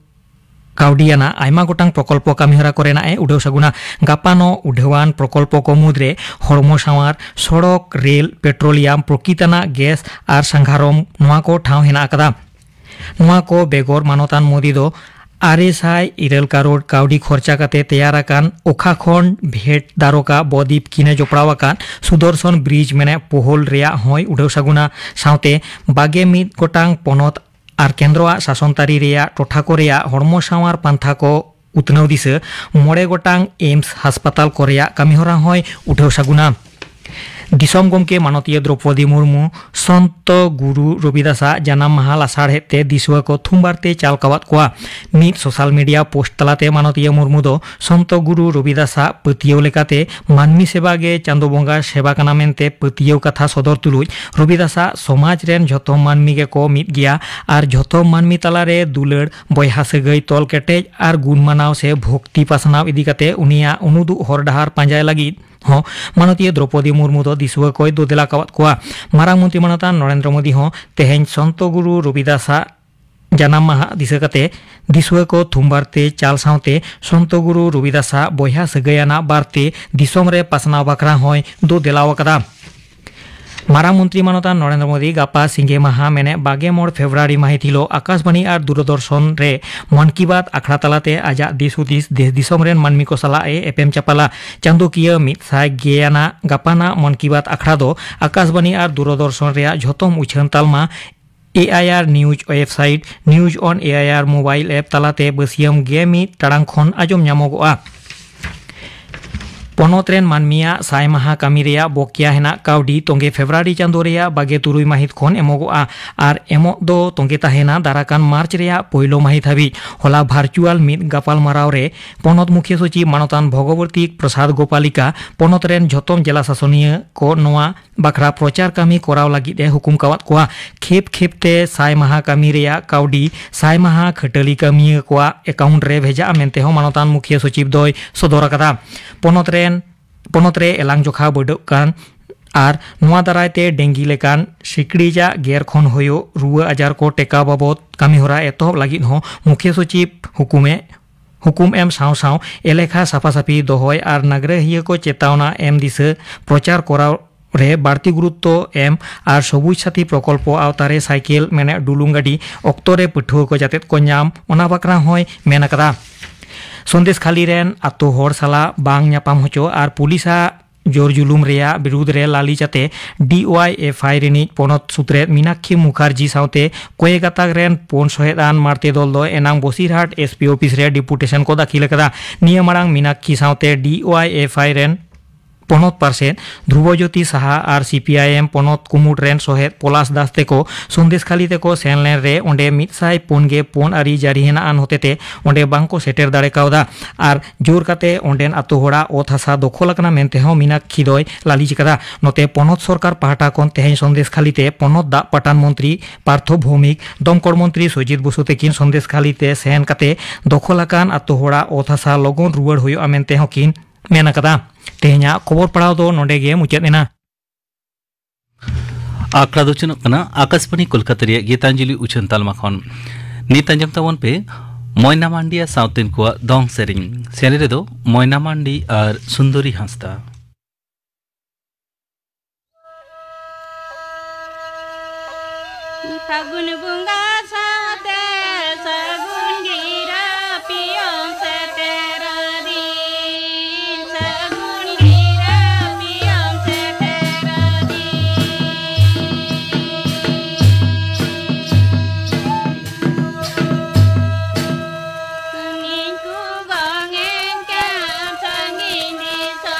ᱠᱟᱹᱣᱰᱤᱭᱟᱱᱟᱜ ᱟᱭᱢᱟ ᱜᱚᱴᱟᱝ ᱯᱨᱚᱠᱚᱞᱯᱚ ᱠᱟᱹᱢᱤᱦᱚᱨᱟ ᱠᱚᱨᱮᱱᱟᱜ ᱮ ᱩᱰᱷᱟᱹᱣ ᱥᱟᱹᱜᱩᱱᱟ᱾ ᱜᱟᱯᱟᱱᱚᱜ ᱩᱰᱷᱟᱹᱣᱟᱱ ᱯᱨᱚᱠᱚᱞᱯᱚ ᱠᱚ ᱢᱩᱫᱽᱨᱮ ᱦᱚᱲᱢᱚ ᱥᱟᱶᱟᱨ, ᱥᱚᱲᱚᱠ, ᱨᱮᱞ, ᱯᱮᱴᱨᱳᱞᱤᱭᱟᱢ, ᱯᱨᱚᱠᱤᱛᱟᱱᱟᱜ ᱜᱮᱥ ᱟᱨ ᱥᱟᱸᱜᱷᱟᱨᱚᱢ, ᱱᱚᱣᱟ ᱠᱚ ᱴᱷᱟᱶ ᱦᱮᱱᱟᱜ ᱟᱠᱟᱫᱟ᱾ ᱱᱚᱣᱟ ᱠᱚ ᱵᱮᱜᱚᱨ ᱢᱟᱱᱚᱛᱟᱱ ᱢᱳᱫᱤ ᱫᱚ ᱟᱨᱮ ᱥᱟᱭ ᱤᱨᱟᱹᱞ ᱠᱟᱨᱳᱲ ᱠᱟᱹᱣᱰᱤ ᱠᱷᱚᱨᱪᱟ ᱠᱟᱛᱮ ᱛᱮᱭᱟᱨ ᱟᱠᱟᱱ ᱳᱠᱷᱟᱠᱷᱚᱱᱰ ᱵᱷᱮᱴ ᱫᱟᱨᱚᱠᱟ ᱵᱚᱫᱤᱯ ᱠᱤᱱᱮ ᱡᱚᱯᱲᱟᱣ ᱟᱠᱟᱫ ᱥᱩᱫᱚᱨᱥᱚᱱ ᱵᱨᱤᱡᱽ ᱢᱮᱱᱮ ᱯᱳᱦᱳᱞ ᱨᱮᱭᱟᱜ ᱦᱚᱸᱭ ᱩᱰᱷᱟᱹᱣ ᱥᱟᱹᱜᱩᱱᱟ᱾ ᱥᱟᱶᱛᱮ ᱵᱟᱜᱮ ᱢᱤᱫ ᱜᱚᱴᱟᱝ ᱯᱚᱱᱚᱛ ᱟᱨ ᱠᱮᱱᱫᱨᱚᱣᱟᱜ ᱥᱟᱥᱚᱱ ᱛᱟᱹᱨᱤ ᱨᱮᱭᱟᱜ ᱴᱚᱴᱷᱟ ᱠᱚ ᱨᱮᱭᱟᱜ ᱦᱚᱲᱢᱚ ᱥᱟᱶᱟᱨ ᱯᱟᱱᱛᱷᱟ ᱠᱚ ᱩᱛᱱᱟᱹᱣ ᱫᱤᱥᱟᱹ ᱢᱚᱬᱮ ᱜᱚᱴᱟᱝ ᱮᱢᱥ ᱦᱟᱥᱯᱟᱛᱟᱞ ᱠᱚ ᱨᱮᱭᱟᱜ ᱠᱟᱹᱢᱤᱦᱚᱨᱟ ᱦᱚᱸᱭ ᱩᱴᱷᱟᱹᱣ ᱥᱟᱹᱜᱩᱱᱟ᱾ ᱫᱤᱥᱚᱢ ᱜᱚᱢᱠᱮ ᱢᱟᱱᱚᱛᱤᱭᱟᱹ ᱫᱨᱚᱯᱚᱫᱤ ᱢᱩᱨᱢᱩ ᱥᱚᱱᱛᱚ ᱜᱩᱨᱩ ᱨᱚᱵᱤᱫᱟᱥᱟᱜ ᱡᱟᱱᱟᱢ ᱢᱟᱦᱟ ᱞᱟᱥᱟᱲᱦᱮᱫ ᱛᱮ ᱫᱤᱥᱩᱣᱟᱹ ᱠᱚ ᱛᱷᱩᱢ ᱵᱟᱨᱛᱮ ᱪᱟᱞ ᱠᱟᱣᱟᱫ ᱠᱚᱣᱟ᱾ ᱢᱤᱫ ᱥᱳᱥᱟᱞ ᱢᱤᱰᱤᱭᱟ ᱯᱳᱥᱴ ᱛᱟᱞᱟᱛᱮ ᱢᱟᱱᱚᱛᱤᱭᱟᱹ ᱢᱩᱨᱢᱩ ᱫᱚ ᱥᱚᱱᱛᱚ ᱜᱩᱨᱩ ᱨᱚᱵᱤᱫᱟᱥᱟᱜ ᱯᱟᱹᱛᱭᱟᱹᱣ ᱞᱮᱠᱟᱛᱮ ᱢᱟᱹᱱᱢᱤ ᱥᱮᱵᱟ ᱜᱮ ᱪᱟᱸᱫᱚ ᱵᱚᱸᱜᱟ ᱥᱮᱵᱟ ᱠᱟᱱᱟ ᱢᱮᱱᱛᱮ ᱯᱟᱹᱛᱭᱟᱹᱣ ᱠᱟᱛᱷᱟ ᱥᱚᱫᱚᱨ ᱛᱩᱞᱩᱡ, ᱨᱚᱵᱤᱫᱟᱥᱟᱜ ᱥᱚᱢᱟᱡᱽ ᱨᱮᱱ ᱡᱷᱚᱛᱚ ᱢᱟᱹᱱᱢᱤ ᱜᱮᱠᱚ ᱢᱤᱫ ᱜᱮᱭᱟ ᱟᱨ ᱡᱷᱚᱛᱚ ᱢᱟᱹᱱᱢᱤ ᱛᱟᱞᱟᱨᱮ ᱫᱩᱞᱟᱹᱲ, ᱵᱚᱭᱦᱟ ᱥᱟᱹᱜᱟᱹᱭ ᱛᱚᱞ ᱠᱮᱴᱮᱡ ᱟᱨ ᱜᱩᱱ ᱢᱟᱱᱟᱣ ᱥᱮ ᱵᱷᱚᱠᱛᱤ ᱯᱟᱥᱱᱟᱣ ᱤᱫᱤ ᱠᱟᱛᱮ ᱩᱱᱤᱭᱟᱜ ᱩᱱᱩᱫᱩᱜ ᱦᱚᱨ ᱰᱟᱦᱟᱨ ᱯᱟᱸᱡᱟᱭ ᱞᱟᱹᱜᱤᱫ ᱦᱚᱸ ᱢᱟᱱᱚᱛᱤᱭᱟᱹ ᱫᱨᱚᱯᱚᱫᱤ ᱢᱩᱨᱢᱩ ᱫᱚ ᱫᱤᱥᱩᱣᱟᱹ ᱠᱚᱭ ᱫᱚᱫᱮᱞᱟ ᱠᱟᱣᱟᱫ ᱠᱚᱣᱟ᱾ ᱢᱟᱨᱟᱝ ᱢᱚᱱᱛᱨᱤ ᱢᱟᱱᱚᱛᱟᱱ ᱱᱚᱨᱮᱱᱫᱨᱚ ᱢᱳᱫᱤ ᱦᱚᱸ ᱛᱮᱦᱮᱧ ᱥᱚᱱᱛᱚ ᱜᱩᱨᱩ ᱨᱚᱵᱤᱫᱟᱥᱟᱜ ᱡᱟᱱᱟᱢ ᱢᱟᱦᱟ ᱫᱤᱥᱟᱹ ᱠᱟᱛᱮ ᱫᱤᱥᱩᱣᱟᱹ ᱠᱚ ᱛᱷᱩᱢ ᱵᱟᱨᱛᱮ ᱪᱟᱞ ᱥᱟᱶᱛᱮ ᱥᱚᱱᱛᱚ ᱜᱩᱨᱩ ᱨᱚᱵᱤᱫᱟᱥᱟᱜ ᱵᱚᱭᱦᱟ ᱥᱟᱹᱜᱟᱹᱭ ᱟᱱᱟᱜ ᱵᱟᱨᱛᱮ ᱫᱤᱥᱚᱢ ᱨᱮ ᱯᱟᱥᱱᱟᱣ ᱵᱟᱠᱷᱨᱟ ᱦᱚᱸᱭ ᱫᱚ ᱫᱮᱞᱟᱣ ᱟᱠᱟᱫᱟ᱾ ᱢᱟᱨᱟᱝ ᱢᱚᱱᱛᱨᱤ ᱢᱟᱱᱚᱛᱟᱱ ᱱᱚᱨᱮᱱᱫᱨᱚ ᱢᱳᱫᱤ ᱜᱟᱯᱟ ᱥᱤᱸᱜᱮ ᱢᱟᱦᱟ ᱢᱮᱱᱮᱫ ᱵᱟᱜᱮ ᱢᱚᱬ ᱯᱷᱮᱵᱽᱨᱩᱣᱟᱨᱤ ᱢᱟᱹᱦᱤᱛ ᱦᱤᱞᱳᱜ ᱟᱠᱟᱥᱵᱟᱬᱤ ᱟᱨ ᱫᱩᱨᱚᱫᱚᱨᱥᱚᱱ ᱨᱮ ᱢᱚᱱ ᱠᱤ ᱵᱟᱛ ᱟᱠᱷᱲᱟ ᱛᱟᱞᱟᱛᱮ ᱟᱡᱟᱜ ᱫᱤᱥ ᱦᱩᱫᱤᱥ ᱫᱮᱥ ᱫᱤᱥᱚᱢ ᱨᱮᱱ ᱢᱟᱹᱱᱢᱤ ᱠᱚ ᱥᱟᱞᱟᱜ ᱮ ᱮᱯᱮᱢ ᱪᱟᱯᱟᱞᱟ᱾ ᱪᱟᱸᱫᱚᱠᱤᱭᱟᱹ ᱢᱤᱫ ᱥᱟᱭ ᱜᱮ ᱟᱱᱟᱜ ᱜᱟᱯᱟᱱᱟᱜ ᱢᱚᱱ ᱠᱤ ᱵᱟᱛ ᱟᱠᱷᱲᱟ ᱫᱚ ᱟᱠᱟᱥᱵᱟᱬᱤ ᱟᱨ ᱫᱩᱨᱚᱫᱚᱨᱥᱚᱱ ᱨᱮᱭᱟᱜ ᱡᱷᱚᱛᱚᱢ ᱩᱪᱷᱟᱹᱱ ᱛᱟᱞᱢᱟ, ᱮ ᱟᱭ ᱟᱨ ᱱᱤᱭᱩᱡᱽ ᱳᱭᱮᱵᱽᱥᱟᱭᱤᱴ, ᱱᱤᱭᱩᱡᱽ ᱚᱱ ᱮ ᱟᱭ ᱟᱨ ᱢᱳᱵᱟᱭᱤᱞ ᱮᱯ ᱛᱟᱞᱟᱛᱮ ᱵᱟᱹᱥᱭᱟᱹᱢ ᱜᱮ ᱢᱤᱫ ᱴᱟᱲᱟᱝ ᱠᱷᱚᱱ ᱟᱸᱡᱚᱢ ᱧᱟᱢᱚᱜᱚᱜᱼᱟ᱾ ᱯᱚᱱᱚᱛ ᱨᱮᱱ ᱢᱟᱹᱱᱢᱤᱭᱟᱜ ᱥᱟᱭ ᱢᱟᱦᱟ ᱠᱟᱹᱢᱤ ᱨᱮᱭᱟᱜ ᱵᱚᱠᱮᱭᱟ ᱦᱮᱱᱟᱜ ᱠᱟᱹᱣᱰᱤ ᱛᱚᱸᱜᱮ ᱯᱷᱮᱵᱽᱨᱩᱣᱟᱨᱤ ᱪᱟᱸᱫᱳ ᱨᱮᱭᱟᱜ ᱵᱟᱜᱮ ᱛᱩᱨᱩᱭ ᱢᱟᱹᱦᱤᱛ ᱠᱷᱚᱱ ᱮᱢᱚᱜᱚᱜᱼᱟ ᱟᱨ ᱮᱢᱚᱜ ᱫᱚ ᱛᱚᱸᱜᱮ ᱛᱟᱦᱮᱱᱟ ᱫᱟᱨᱟᱠᱟᱱ ᱢᱟᱨᱪ ᱨᱮᱭᱟᱜ ᱯᱳᱭᱞᱳ ᱢᱟᱹᱦᱤᱛ ᱦᱟᱹᱵᱤᱡ᱾ ᱦᱚᱞᱟ ᱵᱷᱟᱨᱪᱩᱣᱟᱞ ᱢᱤᱫ ᱜᱟᱯᱟᱞᱢᱟᱨᱟᱣ ᱨᱮ ᱯᱚᱱᱚᱛ ᱢᱩᱠᱷᱭᱟᱹ ᱥᱚᱪᱤᱵᱽ ᱢᱟᱱᱚᱛᱟᱱ ᱵᱷᱚᱜᱚᱵᱚᱛᱤ ᱯᱨᱚᱥᱟᱫᱽ ᱜᱳᱯᱟᱞᱤᱠᱟ ᱯᱚᱱᱚᱛ ᱨᱮᱱ ᱡᱷᱚᱛᱚᱢ ᱡᱮᱞᱟ ᱥᱟᱥᱚᱱᱤᱭᱟᱹ ᱠᱚ ᱱᱚᱣᱟ ᱵᱟᱠᱷᱨᱟ ᱯᱨᱚᱪᱟᱨ ᱠᱟᱹᱢᱤ ᱠᱚᱨᱟᱣ ᱞᱟᱹᱜᱤᱫ ᱮ ᱦᱩᱠᱩᱢ ᱠᱟᱣᱟᱫ ᱠᱚᱣᱟ᱾ ᱠᱷᱮᱯ ᱠᱷᱮᱯ ᱛᱮ ᱥᱟᱭ ᱢᱟᱦᱟ ᱠᱟᱹᱢᱤ ᱨᱮᱭᱟᱜ ᱠᱟᱹᱣᱰᱤ ᱥᱟᱭ ᱢᱟᱦᱟ ᱠᱷᱟᱹᱴᱟᱹᱞᱤ ᱠᱟᱹᱢᱤᱭᱟᱹ ᱠᱚᱣᱟᱜ ᱮᱠᱟᱣᱩᱱᱴ ᱨᱮ ᱵᱷᱮᱡᱟᱜᱼᱟ ᱢᱮᱱᱛᱮ ᱦᱚᱸ ᱢᱟᱱᱚᱛᱟᱱ ᱢᱩᱠᱷᱭᱟᱹ ᱥᱚᱪᱤᱵᱽ ᱫᱚᱭ ᱥᱚᱫᱚᱨ ᱟᱠᱟᱫᱟ᱾ ᱯᱚᱱᱚᱛ ᱨᱮᱱ, ᱯᱚᱱᱚᱛ ᱨᱮ ᱮᱞᱟᱝ ᱡᱚᱠᱷᱟ ᱵᱟᱹᱰᱟᱹᱜ ᱠᱟᱱ ᱟᱨ ᱱᱚᱣᱟ ᱫᱟᱨᱟᱭ ᱛᱮ ᱰᱮᱝᱜᱤ ᱞᱮᱠᱟᱱ ᱥᱤᱠᱲᱤᱡᱟᱜ ᱜᱮᱨ ᱠᱷᱚᱱ ᱦᱩᱭᱩᱜ ᱨᱩᱣᱟᱹ ᱟᱡᱟᱨ ᱠᱚ ᱴᱮᱠᱟᱣ ᱵᱟᱵᱚᱫ ᱠᱟᱹᱢᱤᱦᱚᱨᱟ ᱮᱛᱚᱦᱚᱵ ᱞᱟᱹᱜᱤᱫ ᱦᱚᱸ ᱢᱩᱠᱷᱭᱟᱹ ᱥᱚᱪᱤᱵᱽ ᱦᱩᱠᱩᱢᱮ ᱦᱩᱠᱩᱢ ᱮᱢ ᱥᱟᱶ ᱥᱟᱶ ᱮᱞᱮᱠᱷᱟ ᱥᱟᱯᱷᱟ ᱥᱟᱹᱯᱷᱤ ᱫᱚᱦᱚᱭ ᱟᱨ ᱱᱟᱜᱽᱨᱟᱹᱦᱤᱭᱟᱹ ᱠᱚ ᱪᱮᱛᱟᱣᱱᱟ ᱮᱢ ᱫᱤᱥᱟᱹ ᱯᱨᱚᱪᱟᱨ ᱠᱚᱨᱟᱣ ᱨᱮ ᱵᱟᱹᱲᱛᱤ ᱜᱩᱨᱩᱛᱛᱚ ᱮᱢ ᱟᱨ ᱥᱚᱵᱩᱡ ᱥᱟᱛᱷᱤ ᱯᱨᱚᱠᱚᱞᱯᱚ ᱟᱣᱛᱟ ᱨᱮ ᱥᱟᱭᱠᱮᱞ ᱢᱮᱱᱮᱫ ᱰᱩᱞᱩᱝ ᱜᱟᱹᱰᱤ ᱚᱠᱛᱚ ᱨᱮ ᱯᱟᱹᱴᱷᱩᱣᱟᱹ ᱠᱚ ᱡᱟᱛᱮᱫ ᱠᱚ ᱧᱟᱢ, ᱚᱱᱟ ᱵᱟᱠᱷᱨᱟ ᱦᱚᱸᱭ ᱢᱮᱱ ᱟᱠᱟᱫᱟ᱾ ᱥᱚᱱᱫᱮᱥ ᱠᱷᱟᱹᱞᱤ ᱨᱮᱱ ᱟᱛᱳ ᱦᱚᱲ ᱥᱟᱞᱟᱜ ᱵᱟᱝ ᱧᱟᱯᱟᱢ ᱦᱚᱪᱚ ᱟᱨ ᱯᱩᱞᱤᱥᱟᱜ ᱡᱳᱨ ᱡᱩᱞᱩᱢ ᱨᱮᱭᱟᱜ ᱵᱤᱨᱩᱫᱽ ᱨᱮ ᱞᱟᱹᱞᱤ ᱪᱟᱛᱮ ᱰᱤᱣᱟᱭᱮᱯᱷᱟᱭ ᱨᱤᱱᱤᱡ ᱯᱚᱱᱚᱛ ᱥᱩᱛᱨᱮᱛ ᱢᱤᱱᱟᱠᱠᱷᱤ ᱢᱩᱠᱷᱟᱨᱡᱤ ᱥᱟᱶᱛᱮ ᱠᱚᱭᱮ ᱜᱟᱛᱟᱠ ᱨᱮᱱ ᱯᱩᱱ ᱥᱚᱦᱮᱫ ᱟᱱ ᱢᱟᱲᱛᱮ ᱫᱚᱞ ᱫᱚ ᱮᱱᱟᱝ ᱵᱚᱥᱤᱨᱦᱟᱴ ᱮᱥ ᱯᱤ ᱚᱯᱷᱤᱥ ᱨᱮ ᱰᱤᱯᱩᱴᱮᱥᱚᱱ ᱠᱚ ᱫᱟᱹᱠᱷᱤᱞ ᱟᱠᱟᱫᱟ᱾ ᱱᱤᱭᱟᱹ ᱢᱟᱲᱟᱝ ᱢᱤᱱᱟᱠᱠᱷᱤ ᱥᱟᱶᱛᱮ ᱰᱤᱣᱟᱭᱮᱯᱷᱟᱭ ᱨᱮᱱ ᱯᱚᱱᱚᱛ ᱯᱟᱨᱥᱮᱛ ᱫᱷᱨᱩᱵᱚᱡᱳᱛᱤ ᱥᱟᱦᱟ ᱟᱨ ᱥᱤ ᱯᱤ ᱟᱭ ᱮᱢ ᱯᱚᱱᱚᱛ ᱠᱩᱢᱩᱴ ᱨᱮᱱ ᱥᱚᱦᱮᱫ ᱯᱚᱞᱟᱥ ᱫᱟᱥ ᱛᱮᱠᱚ ᱥᱚᱱᱫᱮᱥ ᱠᱷᱟᱹᱞᱤ ᱛᱮᱠᱚ ᱥᱮᱱ ᱞᱮᱱ ᱨᱮ ᱚᱸᱰᱮ ᱢᱤᱫ ᱥᱟᱭ ᱯᱩᱱ ᱜᱮ ᱯᱩᱱ ᱟᱹᱨᱤ ᱡᱟᱹᱨᱤ ᱦᱮᱱᱟᱜ ᱟᱱ ᱦᱚᱛᱮᱛᱮ ᱚᱸᱰᱮ ᱵᱟᱝᱠᱚ ᱥᱮᱴᱮᱨ ᱫᱟᱲᱮ ᱠᱟᱣᱫᱟ ᱟᱨ ᱡᱳᱨ ᱠᱟᱛᱮ ᱚᱸᱰᱮᱱ ᱟᱛᱳ ᱦᱚᱲᱟᱜ ᱚᱛ ᱦᱟᱥᱟ ᱫᱚᱠᱷᱚᱞ ᱟᱠᱟᱱᱟ ᱢᱮᱱᱛᱮ ᱦᱚᱸ ᱢᱤᱱᱟᱠᱠᱷᱤ ᱫᱚᱭ ᱞᱟᱹᱞᱤᱥ ᱟᱠᱟᱫᱟ᱾ ᱱᱚᱛᱮ ᱯᱚᱱᱚᱛ ᱥᱚᱨᱠᱟᱨ ᱯᱟᱦᱴᱟ ᱠᱷᱚᱱ ᱛᱮᱦᱮᱧ ᱥᱚᱱᱫᱮᱥ ᱠᱷᱟᱹᱞᱤ ᱛᱮ ᱯᱚᱱᱚᱛ ᱫᱟᱜ ᱯᱟᱴᱟᱱ ᱢᱚᱱᱛᱨᱤ ᱯᱟᱨᱛᱷᱚ ᱵᱷᱳᱣᱢᱤᱠ, ᱫᱚᱢᱠᱚᱲ ᱢᱚᱱᱛᱨᱤ ᱥᱚᱡᱤᱛ ᱵᱚᱥᱩ ᱛᱟᱹᱠᱤᱱ ᱥᱚᱱᱫᱮᱥ ᱠᱷᱟᱹᱞᱤ ᱛᱮ ᱥᱮᱱ ᱠᱟᱛᱮ ᱫᱚᱠᱷᱚᱞ ᱟᱠᱟᱱ ᱟᱛᱳ ᱦᱚᱲᱟᱜ ᱚᱛ ᱦᱟᱥᱟ ᱞᱚᱜᱚᱱ ᱨᱩᱣᱟᱹᱲ ᱦᱩᱭᱩᱜᱼᱟ ᱢᱮᱱᱛᱮ ᱦᱚᱸᱠᱤᱱ ᱢᱮᱱ ᱟᱠᱟᱫᱟ᱾ ᱛᱮᱦᱮᱧᱟᱜ ᱠᱷᱚᱵᱚᱨ ᱯᱟᱲᱦᱟᱣ ᱫᱚ ᱱᱚᱰᱮ ᱜᱮ ᱢᱩᱪᱟᱹᱫ ᱮᱱᱟ᱾ ᱟᱠᱷᱲᱟ ᱫᱚ ᱪᱚᱱᱚᱜ ᱠᱟᱱᱟ ᱟᱠᱟᱥᱵᱟᱬᱤ ᱠᱳᱞᱠᱟᱛᱟ ᱨᱮᱭᱟᱜ ᱜᱤᱛᱟᱧᱡᱚᱞᱤ ᱩᱪᱷᱟᱹᱱ ᱛᱟᱞᱢᱟ ᱠᱷᱚᱱ᱾ ᱱᱤᱛ ᱟᱸᱡᱚᱢ ᱛᱟᱵᱚᱱ ᱯᱮ ᱢᱚᱭᱱᱟ ᱢᱟᱱᱰᱤ ᱟᱨ ᱥᱟᱶᱛᱮᱱ ᱠᱚᱣᱟᱜ ᱫᱚᱝ ᱥᱮᱨᱮᱧ᱾ ᱥᱮᱨᱮᱧ ᱨᱮᱫᱚ ᱢᱚᱭᱱᱟ ᱢᱟᱱᱰᱤ ᱟᱨ ᱥᱩᱱᱫᱚᱨᱤ ᱦᱟᱸᱥᱫᱟ᱾ ᱯᱷᱟᱹᱜᱩᱱ ᱵᱚᱸᱜᱟ ᱥᱟᱶᱛᱮ ᱥᱟᱹᱜᱩᱱ ᱜᱤᱨᱟᱹ ᱯᱤᱭᱳᱢ ᱥᱮᱴᱮᱨ ᱫᱤᱱ, ᱥᱟᱹᱜᱩᱱ ᱜᱤᱨᱟᱹ ᱯᱤᱭᱳᱢ ᱥᱮᱴᱮᱨ ᱫᱤᱱ᱾ ᱥᱟᱺᱜᱤᱧ ᱠᱚ ᱜᱚᱝ ᱮᱱ ᱠᱷᱟᱱ ᱥᱟᱺᱜᱤᱧ ᱫᱤᱥᱚᱢ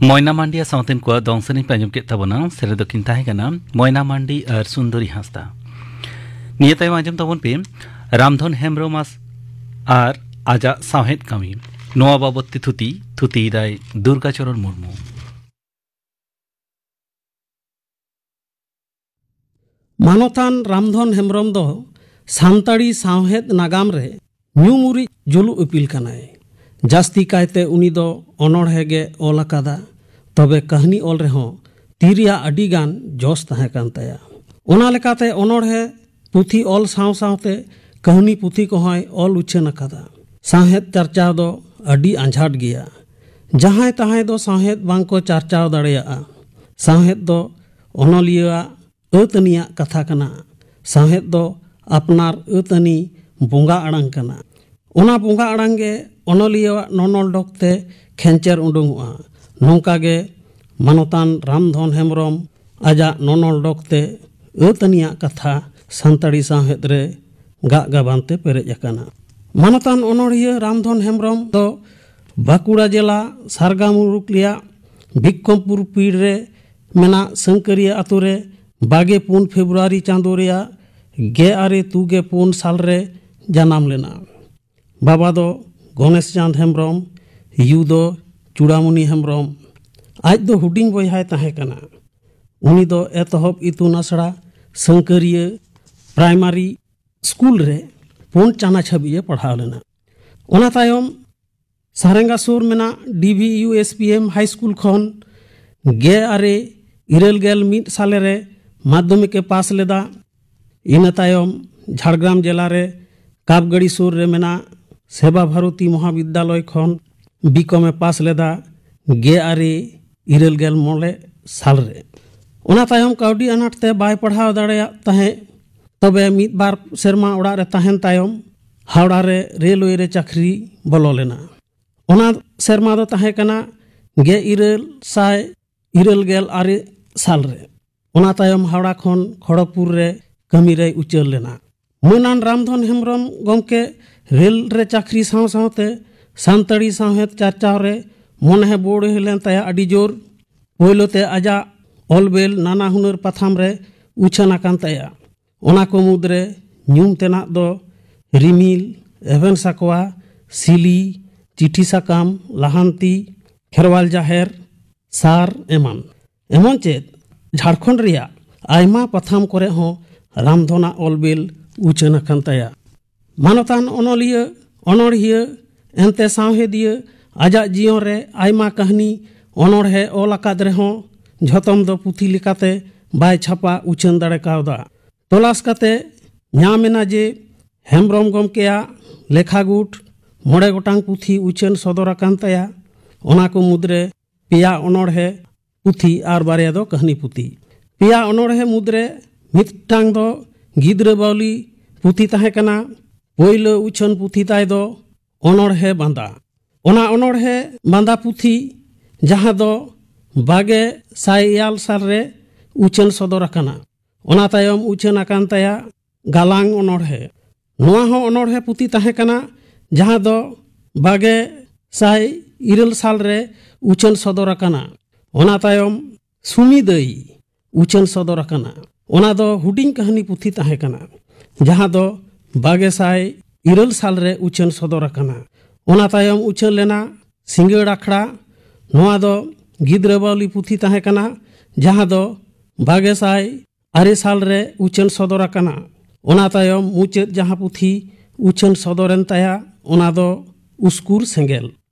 ᱢᱚᱭᱱᱟ ᱢᱟᱱᱰᱤ ᱟᱨ ᱥᱟᱶᱛᱮᱱ ᱠᱚᱣᱟᱜ ᱫᱚᱝ ᱥᱮᱨᱮᱧ ᱯᱮ ᱟᱸᱡᱚᱢ ᱠᱮᱫ ᱛᱟᱵᱚᱱᱟ᱾ ᱥᱮᱨᱮᱧ ᱫᱚᱠᱤᱱ ᱛᱟᱦᱮᱸ ᱠᱟᱱᱟ ᱢᱚᱭᱱᱟ ᱢᱟᱱᱰᱤ ᱟᱨ ᱥᱩᱱᱫᱚᱨᱤ ᱦᱟᱸᱥᱫᱟ᱾ ᱱᱤᱭᱟᱹ ᱛᱟᱭᱚᱢ ᱟᱸᱡᱚᱢ ᱛᱟᱵᱚᱱ ᱯᱮ ᱨᱟᱢᱫᱷᱚᱱ ᱦᱮᱢᱵᱨᱚᱢ ᱟᱥ-, ᱟᱨ ᱟᱡᱟᱜ ᱥᱟᱶᱦᱮᱫ ᱠᱟᱹᱢᱤ᱾ ᱱᱚᱣᱟ ᱵᱟᱵᱚᱛ ᱛᱮ ᱛᱷᱩᱛᱤ, ᱛᱷᱩᱛᱤᱭᱮᱫᱟᱭ ᱫᱩᱨᱜᱟᱪᱚᱨᱚᱱ ᱢᱩᱨᱢᱩ᱾ ᱢᱟᱱᱚᱛᱟᱱ ᱨᱟᱢᱫᱷᱚᱱ ᱦᱮᱢᱵᱨᱚᱢ ᱫᱚ ᱥᱟᱱᱛᱟᱲᱤ ᱥᱟᱶᱦᱮᱫ ᱱᱟᱜᱟᱢ ᱨᱮ ᱧᱩᱢ ᱩᱨᱤᱡ ᱡᱩᱞᱩᱜ ᱤᱯᱤᱞ ᱠᱟᱱᱟᱭ᱾ ᱡᱟᱹᱥᱛᱤ ᱠᱟᱭᱛᱮ ᱩᱱᱤ ᱫᱚ ᱚᱱᱚᱬᱦᱮ ᱜᱮ ᱚᱞ ᱟᱠᱟᱫᱟ᱾ ᱛᱚᱵᱮ ᱠᱟᱹᱦᱱᱤ ᱚᱞ ᱨᱮᱦᱚᱸ ᱛᱤ ᱨᱮᱭᱟᱜ ᱟᱹᱰᱤ ᱜᱟᱱ ᱡᱚᱥ ᱛᱟᱦᱮᱸ ᱠᱟᱱ ᱛᱟᱭᱟ᱾ ᱚᱱᱟ ᱞᱮᱠᱟᱛᱮ ᱚᱱᱚᱬᱦᱮ ᱯᱩᱛᱷᱤ ᱚᱞ ᱥᱟᱶ ᱥᱟᱶᱛᱮ ᱠᱟᱹᱦᱱᱤ ᱯᱩᱛᱷᱤ ᱠᱚᱦᱚᱸᱭ ᱚᱞ ᱩᱪᱷᱟᱹᱱ ᱟᱠᱟᱫᱟ᱾ ᱥᱟᱶᱦᱮᱫ ᱪᱟᱨᱪᱟᱣ ᱫᱚ ᱟᱹᱰᱤ ᱟᱸᱡᱷᱟᱴ ᱜᱮᱭᱟ᱾ ᱡᱟᱦᱟᱸᱭ ᱛᱟᱦᱟᱸᱭ ᱫᱚ ᱥᱟᱶᱦᱮᱫ ᱵᱟᱝ ᱠᱚ ᱪᱟᱨᱪᱟᱣ ᱫᱟᱲᱮᱭᱟᱜᱼᱟ᱾ ᱥᱟᱶᱦᱮᱫ ᱫᱚ ᱚᱱᱚᱞᱤᱭᱟᱹᱣᱟᱜ ᱟᱹᱛᱟᱹᱱᱤᱭᱟᱜ ᱠᱟᱛᱷᱟ ᱠᱟᱱᱟ᱾ ᱥᱟᱶᱦᱮᱫ ᱫᱚ ᱟᱯᱱᱟᱨ ᱟᱹᱛᱟᱹᱱᱤ ᱵᱚᱸᱜᱟ ᱟᱲᱟᱝ ᱠᱟᱱᱟ᱾ ᱚᱱᱟ ᱵᱚᱸᱜᱟ ᱟᱲᱟᱝ ᱜᱮ ᱚᱱᱚᱞᱤᱭᱟᱹᱣᱟᱜ ᱱᱚᱱᱚᱞ ᱰᱚᱠ ᱛᱮ ᱠᱷᱮᱧᱪᱮᱨ ᱩᱰᱩᱝᱚᱜᱼᱟ᱾ ᱱᱚᱝᱠᱟ ᱜᱮ ᱢᱟᱱᱚᱛᱟᱱ ᱨᱟᱢᱫᱷᱚᱱ ᱦᱮᱢᱵᱨᱚᱢ ᱟᱡᱟᱜ ᱱᱚᱱᱚᱞ ᱰᱚᱠ ᱛᱮ ᱟᱹᱛᱟᱹᱱᱤᱭᱟᱜ ᱠᱟᱛᱷᱟ ᱥᱟᱱᱛᱟᱲᱤ ᱥᱟᱶᱦᱮᱫ ᱨᱮ ᱜᱟᱜ ᱜᱟᱵᱟᱱ ᱛᱮ ᱯᱮᱨᱮᱡ ᱟᱠᱟᱱᱟ᱾ ᱢᱟᱱᱚᱛᱟᱱ ᱚᱱᱚᱬᱦᱤᱭᱟᱹ ᱨᱟᱢᱫᱷᱚᱱ ᱦᱮᱢᱵᱨᱚᱢ ᱫᱚ ᱵᱟᱸᱠᱩᱲᱟ ᱡᱮᱞᱟ ᱥᱟᱨᱜᱟ ᱢᱩᱞᱩᱠ ᱨᱮᱭᱟᱜ ᱵᱤᱠᱠᱚᱢᱯᱩᱨ ᱯᱤᱲ ᱨᱮ ᱢᱮᱱᱟᱜ ᱥᱟᱹᱝᱠᱟᱹᱨᱤᱭᱟᱹ ᱟᱛᱳ ᱨᱮ ᱵᱟᱜᱮ ᱯᱩᱱ ᱯᱷᱮᱵᱽᱨᱩᱣᱟᱨᱤ ᱪᱟᱸᱫᱳ ᱨᱮᱭᱟᱜ ᱜᱮ ᱟᱨᱮ ᱛᱩᱜᱮ ᱯᱩᱱ ᱥᱟᱞ ᱨᱮ ᱡᱟᱱᱟᱢ ᱞᱮᱱᱟ᱾ ᱵᱟᱵᱟ ᱫᱚ ᱜᱚᱱᱮᱥ ᱪᱟᱸᱫᱽ ᱦᱮᱢᱵᱨᱚᱢ, ᱭᱩ ᱫᱚ ᱪᱩᱲᱟᱢᱩᱱᱤ ᱦᱮᱢᱵᱨᱚᱢ᱾ ᱟᱡ ᱫᱚ ᱦᱩᱰᱤᱧ ᱵᱚᱭᱦᱟᱭ ᱛᱟᱦᱮᱸ ᱠᱟᱱᱟ᱾ ᱩᱱᱤ ᱫᱚ ᱮᱛᱚᱦᱚᱵ ᱤᱛᱩᱱ ᱟᱥᱲᱟ ᱥᱟᱹᱝᱠᱟᱹᱨᱤᱭᱟᱹ ᱯᱨᱟᱭᱢᱟᱨᱤ ᱥᱠᱩᱞ ᱨᱮ ᱯᱩᱱ ᱪᱟᱱᱟᱪ ᱦᱟᱹᱵᱤᱡ ᱮ ᱯᱟᱲᱦᱟᱣ ᱞᱮᱱᱟ᱾ ᱚᱱᱟ ᱛᱟᱭᱚᱢ ᱥᱟᱨᱮᱝᱜᱟ ᱥᱩᱨ ᱢᱮᱱᱟᱜ ᱰᱤ ᱵᱷᱤ ᱭᱩ ᱮᱥ ᱯᱤ ᱮᱢ ᱦᱟᱭ ᱥᱠᱩᱞ ᱠᱷᱚᱱ ᱜᱮ ᱟᱨᱮ ᱤᱨᱟᱹᱞ ᱜᱮᱞ ᱢᱤᱫ ᱥᱟᱞᱮ ᱨᱮ ᱢᱟᱫᱽᱫᱷᱚᱢᱤᱠ ᱮ ᱯᱟᱥ ᱞᱮᱫᱟ᱾ ᱤᱱᱟᱹ ᱛᱟᱭᱚᱢ ᱡᱷᱟᱲᱜᱨᱟᱢ ᱡᱮᱞᱟ ᱨᱮ ᱠᱟᱯᱜᱟᱲᱤ ᱥᱩᱨ ᱨᱮ ᱢᱮᱱᱟᱜ ᱥᱮᱵᱟ ᱵᱷᱟᱨᱚᱛᱤ ᱢᱚᱦᱟᱵᱤᱫᱽᱫᱟᱞᱚᱭ ᱠᱷᱚᱱ ᱵᱤᱠᱚᱢ ᱮ ᱯᱟᱥ ᱞᱮᱫᱟ᱾ ᱜᱮ ᱟᱨᱮ ᱤᱨᱟᱹᱞ ᱜᱮᱞ ᱢᱚᱬᱮ ᱥᱟᱞ ᱨᱮ᱾ ᱚᱱᱟ ᱛᱟᱭᱚᱢ ᱠᱟᱹᱣᱰᱤ ᱟᱱᱟᱴ ᱛᱮ ᱵᱟᱭ ᱯᱟᱲᱦᱟᱣ ᱫᱟᱲᱮᱭᱟᱜ ᱛᱟᱦᱮᱸᱫ᱾ ᱛᱚᱵᱮ ᱢᱤᱫ ᱵᱟᱨ ᱥᱮᱨᱢᱟ ᱚᱲᱟᱜ ᱨᱮ ᱛᱟᱦᱮᱱ ᱛᱟᱭᱚᱢ ᱦᱟᱣᱲᱟ ᱨᱮ ᱨᱮᱞᱣᱮ ᱨᱮ ᱪᱟᱹᱠᱨᱤ ᱵᱚᱞᱚ ᱞᱮᱱᱟ᱾ ᱚᱱᱟ ᱥᱮᱨᱢᱟ ᱫᱚ ᱛᱟᱦᱮᱸ ᱠᱟᱱᱟ ᱜᱮ ᱤᱨᱟᱹᱞ ᱥᱟᱭ ᱤᱨᱟᱹᱞ ᱜᱮᱞ ᱟᱨᱮ ᱥᱟᱞ ᱨᱮ᱾ ᱚᱱᱟ ᱛᱟᱭᱚᱢ ᱦᱟᱣᱲᱟ ᱠᱷᱚᱱ ᱠᱷᱚᱲᱚᱜᱽᱯᱩᱨ ᱨᱮ ᱠᱟᱹᱢᱤ ᱨᱮᱭ ᱩᱪᱟᱹᱲ ᱞᱮᱱᱟ᱾ ᱢᱟᱹᱱᱟᱱ ᱨᱟᱢᱫᱷᱚᱱ ᱦᱮᱢᱵᱨᱚᱢ ᱜᱚᱢᱠᱮ ᱨᱮᱞ ᱨᱮ ᱪᱟᱹᱠᱨᱤ ᱥᱟᱶ ᱥᱟᱶᱛᱮ ᱥᱟᱱᱛᱟᱲᱤ ᱥᱟᱶᱦᱮᱫ ᱪᱟᱨᱪᱟᱣ ᱨᱮ ᱢᱚᱱᱮ ᱦᱚᱸ ᱵᱚᱲᱦᱮ ᱞᱮᱱ ᱛᱟᱭᱟ ᱟᱹᱰᱤ ᱡᱳᱨ᱾ ᱯᱳᱭᱞᱳ ᱛᱮ ᱟᱡᱟᱜ ᱚᱞ ᱵᱮᱞ ᱱᱟᱱᱟ ᱦᱩᱱᱟᱹᱨ ᱯᱟᱛᱷᱟᱢ ᱨᱮ ᱩᱪᱷᱟᱹᱱ ᱟᱠᱟᱱ ᱛᱟᱭᱟ᱾ ᱚᱱᱟ ᱠᱚ ᱢᱩᱫᱽᱨᱮ ᱧᱩᱢ ᱛᱮᱱᱟᱜ ᱫᱚ ᱨᱤᱢᱤᱞ, ᱮᱵᱷᱮᱱ ᱥᱟᱠᱣᱟ, ᱥᱤᱞᱤ, ᱪᱤᱴᱷᱤ ᱥᱟᱠᱟᱢ, ᱞᱟᱦᱟᱱᱛᱤ, ᱠᱷᱮᱨᱣᱟᱞ ᱡᱟᱦᱮᱨ, ᱥᱟᱨ ᱮᱢᱟᱱ᱾ ᱮᱢᱚᱱ ᱪᱮᱫ ᱡᱷᱟᱲᱠᱷᱚᱸᱰ ᱨᱮᱭᱟᱜ ᱟᱭᱢᱟ ᱯᱟᱛᱷᱟᱢ ᱠᱚᱨᱮ ᱦᱚᱸ ᱨᱟᱢᱫᱷᱚᱱᱟᱜ ᱚᱞ ᱵᱮᱞ ᱩᱪᱷᱟᱹᱱ ᱟᱠᱟᱱ ᱛᱟᱭᱟ᱾ ᱢᱟᱱᱚᱛᱟᱱ ᱚᱱᱚᱞᱤᱭᱟᱹ, ᱚᱱᱚᱲᱦᱤᱭᱟᱹ, ᱮᱱᱛᱮ ᱥᱟᱶᱦᱮᱫᱤᱭᱟᱹ ᱟᱡᱟᱜ ᱡᱤᱭᱚᱱ ᱨᱮ ᱟᱭᱢᱟ ᱠᱟᱹᱦᱱᱤ, ᱚᱱᱚᱲᱦᱮ ᱚᱞ ᱟᱠᱟᱫ ᱨᱮᱦᱚᱸ ᱡᱷᱚᱛᱚᱢ ᱫᱚ ᱯᱩᱛᱷᱤ ᱞᱮᱠᱟᱛᱮ ᱵᱟᱭ ᱪᱷᱟᱯᱟ ᱩᱪᱷᱟᱹᱱ ᱫᱟᱲᱮ ᱠᱟᱣᱫᱟ᱾ ᱛᱚᱞᱟᱥ ᱠᱟᱛᱮ ᱧᱟᱢ ᱮᱱᱟ ᱡᱮ ᱦᱮᱢᱵᱽᱨᱚᱢ ᱜᱚᱢᱠᱮᱭᱟᱜ ᱞᱮᱠᱷᱟ ᱜᱩᱴ ᱢᱚᱬᱮ ᱜᱚᱴᱟᱝ ᱯᱩᱛᱷᱤ ᱩᱪᱷᱟᱹᱱ ᱥᱚᱫᱚᱨ ᱟᱠᱟᱱ ᱛᱟᱭᱟ᱾ ᱚᱱᱟ ᱠᱚ ᱢᱩᱫᱽᱨᱮ ᱯᱮᱭᱟ ᱚᱱᱚᱲᱦᱮ ᱯᱩᱛᱷᱤ ᱟᱨ ᱵᱟᱨᱭᱟ ᱫᱚ ᱠᱟᱹᱦᱱᱤ ᱯᱩᱛᱷᱤ᱾ ᱯᱮᱭᱟ ᱚᱱᱚᱲᱦᱮ ᱢᱩᱫᱽᱨᱮ ᱢᱤᱫᱴᱟᱝ ᱫᱚ ᱜᱤᱫᱽᱨᱟᱹ ᱵᱟᱣᱞᱤ ᱯᱩᱛᱷᱤ ᱛᱟᱦᱮᱸ ᱠᱟᱱᱟ᱾ ᱯᱳᱭᱞᱳ ᱩᱪᱷᱟᱹᱱ ᱯᱩᱛᱷᱤ ᱛᱟᱭ ᱫᱚ ᱚᱱᱚᱲᱦᱮ ᱵᱟᱸᱫᱟ᱾ ᱚᱱᱟ ᱚᱱᱚᱲᱦᱮ ᱵᱟᱸᱫᱟ ᱯᱩᱛᱷᱤ, ᱡᱟᱦᱟᱸ ᱫᱚ ᱵᱟᱜᱮ ᱥᱟᱭ ᱮᱭᱟᱞ ᱥᱟᱞ ᱨᱮ ᱩᱪᱷᱟᱹᱱ ᱥᱚᱫᱚᱨ ᱟᱠᱟᱱᱟ᱾ ᱚᱱᱟ ᱛᱟᱭᱚᱢ ᱩᱪᱷᱟᱹᱱ ᱟᱠᱟᱱ ᱛᱟᱭᱟ ᱜᱟᱞᱟᱝ ᱚᱱᱚᱲᱦᱮ᱾ ᱱᱚᱣᱟ ᱦᱚᱸ ᱚᱱᱚᱲᱦᱮ ᱯᱩᱛᱷᱤ ᱛᱟᱦᱮᱸ ᱠᱟᱱᱟ, ᱡᱟᱦᱟᱸ ᱫᱚ ᱵᱟᱜᱮ ᱥᱟᱭ ᱤᱨᱟᱹᱞ ᱥᱟᱞ ᱨᱮ ᱩᱪᱷᱟᱹᱱ ᱥᱚᱫᱚᱨ ᱟᱠᱟᱱᱟ᱾ ᱚᱱᱟ ᱛᱟᱭᱚᱢ ᱥᱩᱢᱤ ᱫᱟᱹᱭ ᱩᱪᱷᱟᱹᱱ ᱥᱚᱫᱚᱨ ᱟᱠᱟᱱᱟ᱾ ᱚᱱᱟ ᱫᱚ ᱦᱩᱰᱤᱧ ᱠᱟᱹᱦᱱᱤ ᱯᱩᱛᱷᱤ ᱛᱟᱦᱮᱸ ᱠᱟᱱᱟ, ᱡᱟᱦᱟᱸ ᱫᱚ ᱵᱟᱜᱮ ᱥᱟᱭ ᱤᱨᱟᱹᱞ ᱥᱟᱞ ᱨᱮ ᱩᱪᱷᱟᱹᱱ ᱥᱚᱫᱚᱨ ᱟᱠᱟᱱᱟ᱾ ᱚᱱᱟ ᱛᱟᱭᱚᱢ ᱩᱪᱷᱟᱹᱱ ᱞᱮᱱᱟ ᱥᱤᱸᱜᱟᱹᱲ ᱟᱠᱷᱲᱟ᱾ ᱱᱚᱣᱟ ᱫᱚ ᱜᱤᱫᱽᱨᱟᱹ ᱵᱟᱣᱞᱤ ᱯᱩᱛᱷᱤ ᱛᱟᱦᱮᱸ ᱠᱟᱱᱟ, ᱡᱟᱦᱟᱸ ᱫᱚ ᱵᱟᱜᱮ ᱥᱟᱭ ᱟᱨᱮ ᱥᱟᱞ ᱨᱮ ᱩᱪᱷᱟᱹᱱ ᱥᱚᱫᱚᱨ ᱟᱠᱟᱱᱟ᱾ ᱚᱱᱟ ᱛᱟᱭᱚᱢ ᱢᱩᱪᱟᱹᱫ ᱡᱟᱦᱟᱸ ᱯᱩᱛᱷᱤ ᱩᱪᱷᱟᱹᱱ ᱥᱚᱫᱚᱨᱮᱱ ᱛᱟᱭᱟ, ᱚᱱᱟ ᱫᱚ ᱩᱥᱠᱩᱨ ᱥᱮᱸᱜᱮᱞ᱾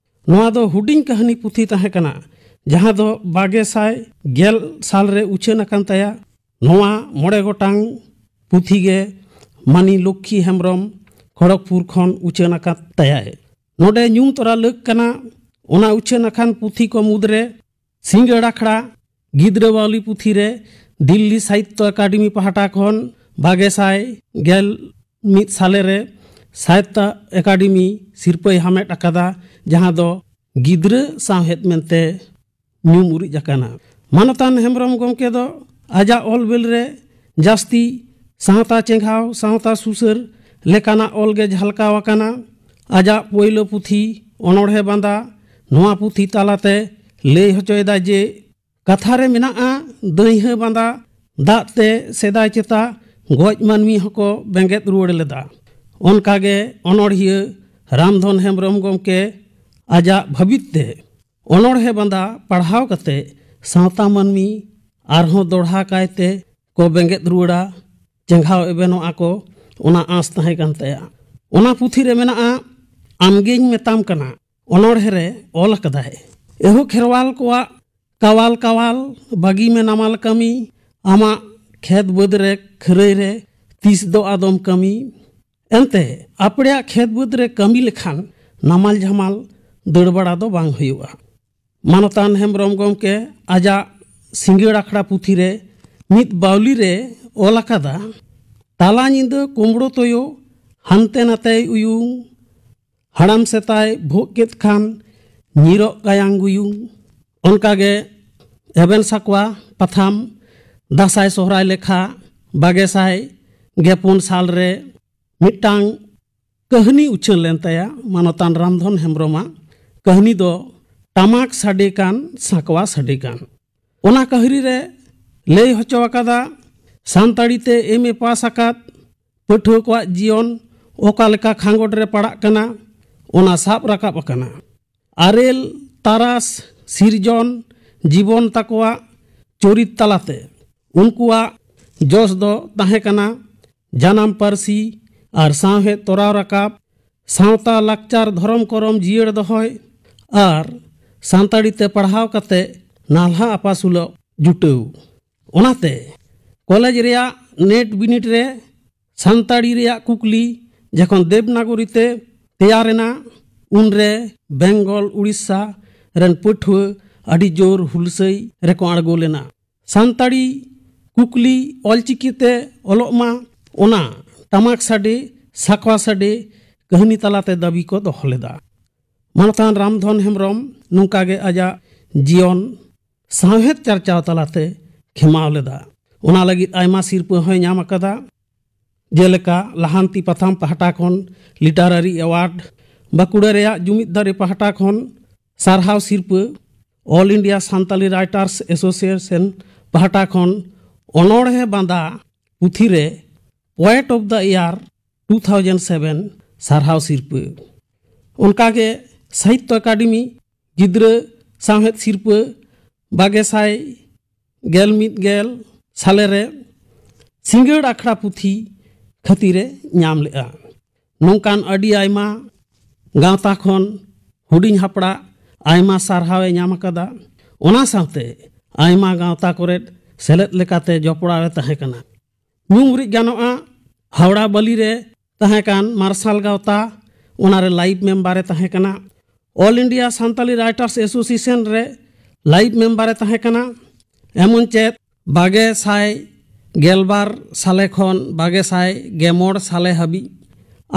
ᱱᱚᱣᱟ ᱫᱚ ᱦᱩᱰᱤᱧ ᱠᱟᱹᱦᱱᱤ ᱯᱩᱛᱷᱤ ᱛᱟᱦᱮᱸ ᱠᱟᱱᱟ, ᱡᱟᱦᱟᱸ ᱫᱚ ᱵᱟᱜᱮ ᱥᱟᱭ ᱜᱮᱞ ᱥᱟᱞ ᱨᱮ ᱩᱪᱷᱟᱹᱱ ᱟᱠᱟᱱ ᱛᱟᱭᱟ᱾ ᱱᱚᱣᱟ ᱢᱚᱬᱮ ᱜᱚᱴᱟᱝ ᱯᱩᱛᱷᱤ ᱜᱮ ᱢᱟᱹᱱᱤ ᱞᱚᱠᱠᱷᱤ ᱦᱮᱢᱵᱽᱨᱚᱢ ᱠᱷᱚᱲᱚᱜᱽᱯᱩᱨ ᱠᱷᱚᱱ ᱩᱪᱷᱟᱹᱱ ᱟᱠᱟᱫ ᱛᱟᱭᱟᱭ᱾ ᱱᱚᱰᱮ ᱧᱩᱢ ᱛᱚᱨᱟ ᱞᱟᱹᱠ ᱠᱟᱱᱟ, ᱚᱱᱟ ᱩᱪᱷᱟᱹᱱ ᱟᱠᱟᱱ ᱯᱩᱛᱷᱤ ᱠᱚ ᱢᱩᱫᱽᱨᱮ ᱥᱤᱸᱜᱟᱹᱲ ᱟᱠᱷᱲᱟ ᱜᱤᱫᱽᱨᱟᱹ ᱵᱟᱣᱞᱤ ᱯᱩᱛᱷᱤ ᱨᱮ ᱫᱤᱞᱞᱤ ᱥᱟᱦᱤᱛᱛᱚ ᱮᱠᱟᱰᱮᱢᱤ ᱯᱟᱦᱴᱟ ᱠᱷᱚᱱ ᱵᱟᱜᱮ ᱥᱟᱭ ᱜᱮᱞ ᱢᱤᱫ ᱥᱟᱞᱮ ᱨᱮ ᱥᱟᱦᱤᱛᱛᱚ ᱮᱠᱟᱰᱮᱢᱤ ᱥᱤᱨᱯᱟᱹᱭ ᱦᱟᱢᱮᱴ ᱟᱠᱟᱫᱟ, ᱡᱟᱦᱟᱸ ᱫᱚ ᱜᱤᱫᱽᱨᱟᱹ ᱥᱟᱶᱦᱮᱫ ᱢᱮᱱᱛᱮ ᱧᱩᱢ ᱩᱨᱤᱡ ᱟᱠᱟᱱᱟ᱾ ᱢᱟᱱᱚᱛᱟᱱ ᱦᱮᱢᱵᱽᱨᱚᱢ ᱜᱚᱢᱠᱮ ᱫᱚ ᱟᱡᱟᱜ ᱚᱞ ᱵᱮᱞ ᱨᱮ ᱡᱟᱹᱥᱛᱤ ᱥᱟᱶᱛᱟ ᱪᱮᱸᱜᱷᱟᱣ, ᱥᱟᱶᱛᱟ ᱥᱩᱥᱟᱹᱨ ᱞᱮᱠᱟᱱᱟᱜ ᱚᱞ ᱜᱮ ᱡᱷᱟᱞᱠᱟᱣ ᱟᱠᱟᱱᱟ᱾ ᱟᱡᱟᱜ ᱯᱳᱭᱞᱳ ᱯᱩᱛᱷᱤ ᱚᱱᱚᱬᱦᱮ ᱵᱟᱸᱫᱟ ᱱᱚᱣᱟ ᱯᱩᱛᱷᱤ ᱛᱟᱞᱟᱛᱮ ᱞᱟᱹᱭ ᱦᱚᱪᱚᱭᱮᱫᱟ ᱡᱮ ᱠᱟᱛᱷᱟ ᱨᱮ ᱢᱮᱱᱟᱜᱼᱟ, ᱫᱟᱹᱭᱦᱟᱹ ᱵᱟᱸᱫᱟ ᱫᱟᱜ ᱛᱮ ᱥᱮᱫᱟᱭ ᱪᱮᱛᱟ ᱜᱚᱡ ᱢᱟᱹᱱᱢᱤ ᱦᱚᱸᱠᱚ ᱵᱮᱸᱜᱮᱫ ᱨᱩᱣᱟᱹᱲ ᱞᱮᱫᱟ᱾ ᱚᱱᱠᱟᱜᱮ ᱚᱱᱚᱬᱦᱤᱭᱟᱹ ᱨᱟᱢᱫᱷᱚᱱ ᱦᱮᱢᱵᱨᱚᱢ ᱜᱚᱢᱠᱮ ᱟᱡᱟᱜ ᱵᱷᱟᱹᱵᱤᱛ ᱛᱮ ᱚᱱᱚᱬᱦᱮ ᱵᱟᱸᱫᱟ ᱯᱟᱲᱦᱟᱣ ᱠᱟᱛᱮ ᱥᱟᱶᱛᱟ ᱢᱟᱹᱱᱢᱤ ᱟᱨᱦᱚᱸ ᱫᱚᱲᱦᱟ ᱠᱟᱭᱛᱮ ᱠᱚ ᱵᱮᱸᱜᱮᱫ ᱨᱩᱣᱟᱹᱲᱟ, ᱪᱮᱸᱜᱷᱟᱣ ᱮᱵᱷᱮᱱᱚᱜᱼᱟ ᱠᱚ, ᱚᱱᱟ ᱟᱸᱥ ᱛᱟᱦᱮᱸ ᱠᱟᱱ ᱛᱟᱭᱟ᱾ ᱚᱱᱟ ᱯᱩᱛᱷᱤ ᱨᱮ ᱢᱮᱱᱟᱜᱼᱟ ᱟᱢᱜᱮᱧ ᱢᱮᱛᱟᱢ ᱠᱟᱱᱟ ᱚᱱᱚᱬᱦᱮ ᱨᱮ ᱚᱞ ᱟᱠᱟᱫᱟᱭ, ᱮᱦᱳ ᱠᱷᱮᱨᱣᱟᱞ ᱠᱚᱣᱟᱜ ᱠᱟᱣᱟᱞ ᱠᱟᱣᱟᱞ, ᱵᱟᱹᱜᱤ ᱢᱮ ᱱᱟᱢᱟᱞ ᱠᱟᱹᱢᱤ, ᱟᱢᱟᱜ ᱠᱷᱮᱛ ᱵᱟᱹᱫᱽ ᱨᱮ ᱠᱷᱟᱹᱨᱟᱹᱭ ᱨᱮ ᱛᱤᱥ ᱫᱚ ᱟᱫᱚᱢ ᱠᱟᱹᱢᱤ᱾ ᱮᱱᱛᱮ ᱟᱯᱲᱮᱭᱟᱜ ᱠᱷᱮᱛ ᱵᱟᱹᱫᱽ ᱨᱮ ᱠᱟᱹᱢᱤ ᱞᱮᱠᱷᱟᱱ ᱱᱟᱢᱟᱞ ᱡᱷᱟᱢᱟᱞ ᱫᱟᱹᱲ ᱵᱟᱲᱟ ᱫᱚ ᱵᱟᱝ ᱦᱩᱭᱩᱜᱼᱟ᱾ ᱢᱟᱱᱚᱛᱟᱱ ᱦᱮᱢᱵᱨᱚᱢ ᱜᱚᱢᱠᱮ ᱟᱡᱟᱜ ᱥᱤᱸᱜᱟᱹᱲ ᱟᱠᱷᱲᱟ ᱯᱩᱛᱷᱤ ᱨᱮ ᱢᱤᱫ ᱵᱟᱣᱞᱤ ᱨᱮ ᱚᱞ ᱟᱠᱟᱫᱟ, ᱛᱟᱞᱟ ᱧᱤᱫᱟᱹ ᱠᱩᱢᱵᱽᱲᱳ ᱛᱳᱭᱳ ᱦᱟᱱᱛᱮ ᱱᱟᱛᱮᱭ ᱩᱭᱩᱝ, ᱦᱟᱲᱟᱢ ᱥᱮᱛᱟᱭ ᱵᱷᱳᱜ ᱠᱮᱫ ᱠᱷᱟᱱ ᱧᱤᱨᱚᱜ ᱜᱟᱭᱟᱝ ᱜᱩᱭᱩᱝ᱾ ᱚᱱᱠᱟᱜᱮ ᱮᱵᱷᱮᱱ ᱥᱟᱠᱣᱟ ᱯᱟᱛᱷᱟᱢ ᱫᱟᱸᱥᱟᱭ ᱥᱚᱦᱨᱟᱭ ᱞᱮᱠᱷᱟ ᱵᱟᱜᱮ ᱥᱟᱭ ᱜᱮᱯᱩᱱ ᱥᱟᱞ ᱨᱮ ᱢᱤᱫᱴᱟᱝ ᱠᱟᱹᱦᱱᱤ ᱩᱪᱷᱟᱹᱱ ᱞᱮᱱ ᱛᱟᱭᱟ ᱢᱟᱱᱚᱛᱟᱱ ᱨᱟᱢᱫᱷᱚᱱ ᱦᱮᱢᱵᱨᱚᱢᱟᱜ᱾ ᱠᱟᱹᱦᱱᱤ ᱫᱚ ᱴᱟᱢᱟᱠ ᱥᱟᱰᱮ ᱠᱟᱱ, ᱥᱟᱸᱠᱣᱟ ᱥᱟᱰᱮ ᱠᱟᱱ᱾ ᱚᱱᱟ ᱠᱟᱹᱦᱱᱤ ᱨᱮ ᱞᱟᱹᱭ ᱦᱚᱪᱚ ᱟᱠᱟᱫᱟ, ᱥᱟᱱᱛᱟᱲᱤ ᱛᱮ ᱮᱢ ᱮ ᱯᱟᱥ ᱟᱠᱟᱫ ᱯᱟᱹᱴᱷᱩᱣᱟᱹ ᱠᱚᱣᱟᱜ ᱡᱤᱭᱚᱱ ᱚᱠᱟ ᱞᱮᱠᱟ ᱠᱷᱟᱸᱜᱚᱴ ᱨᱮ ᱯᱟᱲᱟᱜ ᱠᱟᱱᱟ, ᱚᱱᱟ ᱥᱟᱵ ᱨᱟᱠᱟᱵ ᱟᱠᱟᱱᱟ᱾ ᱟᱨᱮᱞ ᱛᱟᱨᱟᱥ ᱥᱤᱨᱡᱚᱱ ᱡᱤᱵᱚᱱ ᱛᱟᱠᱚᱣᱟᱜ ᱪᱚᱨᱤᱛ ᱛᱟᱞᱟᱛᱮ ᱩᱱᱠᱩᱣᱟᱜ ᱡᱚᱥ ᱫᱚ ᱛᱟᱦᱮᱸ ᱠᱟᱱᱟ ᱡᱟᱱᱟᱢ ᱯᱟᱹᱨᱥᱤ ᱟᱨ ᱥᱟᱶᱦᱮᱫ ᱛᱚᱨᱟᱣ ᱨᱟᱠᱟᱵ, ᱥᱟᱶᱛᱟ ᱞᱟᱠᱪᱟᱨ ᱫᱷᱚᱨᱚᱢ ᱠᱚᱨᱚᱢ ᱡᱤᱭᱟᱹᱲ ᱫᱚᱦᱚᱭ ᱟᱨ ᱥᱟᱱᱛᱟᱲᱤ ᱛᱮ ᱯᱟᱲᱦᱟᱣ ᱠᱟᱛᱮ ᱱᱟᱞᱦᱟ ᱟᱯᱟᱥᱩᱞᱚᱜ ᱡᱩᱴᱟᱹᱣ᱾ ᱚᱱᱟᱛᱮ ᱠᱚᱞᱮᱡᱽ ᱨᱮᱭᱟᱜ ᱱᱮᱴ ᱵᱤᱱᱤᱰ ᱨᱮ ᱥᱟᱱᱛᱟᱲᱤ ᱨᱮᱭᱟᱜ ᱠᱩᱠᱞᱤ ᱡᱚᱠᱷᱚᱱ ᱫᱮᱵᱽᱱᱟᱜᱚᱨᱤ ᱛᱮ ᱛᱮᱭᱟᱨ ᱮᱱᱟ, ᱩᱱᱨᱮ ᱵᱮᱝᱜᱚᱞ, ᱩᱲᱤᱥᱥᱟ ᱨᱮᱱ ᱯᱟᱹᱴᱷᱩᱣᱟᱹ ᱟᱹᱰᱤ ᱡᱳᱨ ᱦᱩᱞᱥᱟᱹᱭ ᱨᱮᱠᱚ ᱟᱬᱜᱚ ᱞᱮᱱᱟ᱾ ᱥᱟᱱᱛᱟᱲᱤ ᱠᱩᱠᱞᱤ ᱚᱞᱪᱤᱠᱤ ᱛᱮ ᱚᱞᱚᱜ ᱢᱟ, ᱚᱱᱟ ᱴᱟᱢᱟᱠ ᱥᱟᱰᱮ, ᱥᱟᱠᱣᱟ ᱥᱟᱰᱮ ᱠᱟᱹᱦᱱᱤ ᱛᱟᱞᱟᱛᱮ ᱫᱟᱹᱵᱤ ᱠᱚ ᱫᱚᱦᱚ ᱞᱮᱫᱟ᱾ ᱢᱟᱱᱚᱛᱟᱱ ᱨᱟᱢᱫᱷᱚᱱ ᱦᱮᱢᱵᱨᱚᱢ ᱱᱚᱝᱠᱟ ᱜᱮ ᱟᱡᱟᱜ ᱡᱤᱭᱚᱱ ᱥᱟᱶᱦᱮᱫ ᱪᱟᱨᱪᱟᱣ ᱛᱟᱞᱟᱛᱮ ᱠᱷᱮᱢᱟᱣ ᱞᱮᱫᱟ᱾ ᱚᱱᱟ ᱞᱟᱹᱜᱤᱫ ᱟᱭᱢᱟ ᱥᱤᱨᱯᱟᱹ ᱦᱚᱸᱭ ᱧᱟᱢ ᱟᱠᱟᱫᱟ, ᱡᱮᱞᱮᱠᱟ ᱞᱟᱦᱟᱱᱛᱤ ᱯᱟᱛᱷᱟᱢ ᱯᱟᱦᱴᱟ ᱠᱷᱚᱱ ᱞᱤᱴᱟᱨᱟᱨᱤ ᱮᱣᱟᱨᱰ, ᱵᱟᱸᱠᱩᱲᱟ ᱨᱮᱭᱟᱜ ᱡᱩᱢᱤᱫ ᱫᱟᱨᱮ ᱯᱟᱦᱴᱟ ᱠᱷᱚᱱ ᱥᱟᱨᱦᱟᱣ ᱥᱤᱨᱯᱟᱹ, All India Santali Writers Association ᱯᱟᱦᱴᱟ ᱠᱷᱚᱱ ᱚᱱᱚᱬᱦᱮ ᱵᱟᱸᱫᱟ ᱯᱩᱛᱷᱤ ᱨᱮ Poet of the Year two thousand seven ᱥᱟᱨᱦᱟᱣ ᱥᱤᱨᱯᱟᱹ᱾ ᱚᱱᱠᱟᱜᱮ ᱥᱟᱦᱤᱛᱛᱚ ᱮᱠᱟᱰᱮᱢᱤ ᱜᱤᱫᱽᱨᱟᱹ ᱥᱟᱶᱦᱮᱫ ᱥᱤᱨᱯᱟᱹ ᱵᱟᱜᱮ ᱥᱟᱭ ᱜᱮᱞ ᱢᱤᱫ ᱜᱮᱞ ᱥᱟᱞᱮ ᱨᱮ ᱥᱤᱸᱜᱟᱹᱲ ᱟᱠᱷᱲᱟ ᱯᱩᱛᱷᱤ ᱠᱷᱟᱹᱛᱤᱨᱮ ᱧᱟᱢ ᱞᱮᱫᱼᱟ᱾ ᱱᱚᱝᱠᱟᱱ ᱟᱹᱰᱤ ᱟᱭᱢᱟ ᱜᱟᱶᱛᱟ ᱠᱷᱚᱱ ᱦᱩᱰᱤᱧ ᱦᱟᱯᱲᱟᱜ ᱟᱭᱢᱟ ᱥᱟᱨᱦᱟᱣ ᱮ ᱧᱟᱢ ᱟᱠᱟᱫᱟ᱾ ᱚᱱᱟ ᱥᱟᱶᱛᱮ ᱟᱭᱢᱟ ᱜᱟᱶᱛᱟ ᱠᱚᱨᱮᱫ ᱥᱮᱞᱮᱫ ᱞᱮᱠᱟᱛᱮ ᱡᱚᱯᱲᱟᱣ ᱮ ᱛᱟᱦᱮᱸ ᱠᱟᱱᱟ᱾ ᱧᱩᱢ ᱩᱨᱤᱡ ᱜᱟᱱᱚᱜᱼᱟ, ᱦᱟᱣᱲᱟ ᱵᱟᱹᱞᱤ ᱨᱮ ᱛᱟᱦᱮᱸ ᱠᱟᱱ ᱢᱟᱨᱥᱟᱞ ᱜᱟᱶᱛᱟ, ᱚᱱᱟᱨᱮ ᱞᱟᱭᱤᱵᱷ ᱢᱮᱢᱵᱟᱨ ᱮ ᱛᱟᱦᱮᱸ ᱠᱟᱱᱟ᱾ All India Santali Writers Association ᱨᱮ ᱞᱟᱭᱤᱵᱷ ᱢᱮᱢᱵᱟᱨ ᱮ ᱛᱟᱦᱮᱸ ᱠᱟᱱᱟ᱾ ᱮᱢᱚᱱ ᱪᱮᱫ ᱵᱟᱜᱮ ᱥᱟᱭ ᱜᱮᱞᱵᱟᱨ ᱥᱟᱞᱮ ᱠᱷᱚᱱ ᱵᱟᱜᱮ ᱥᱟᱭ ᱜᱮᱢᱚᱬ ᱥᱟᱞᱮ ᱦᱟᱹᱵᱤᱡ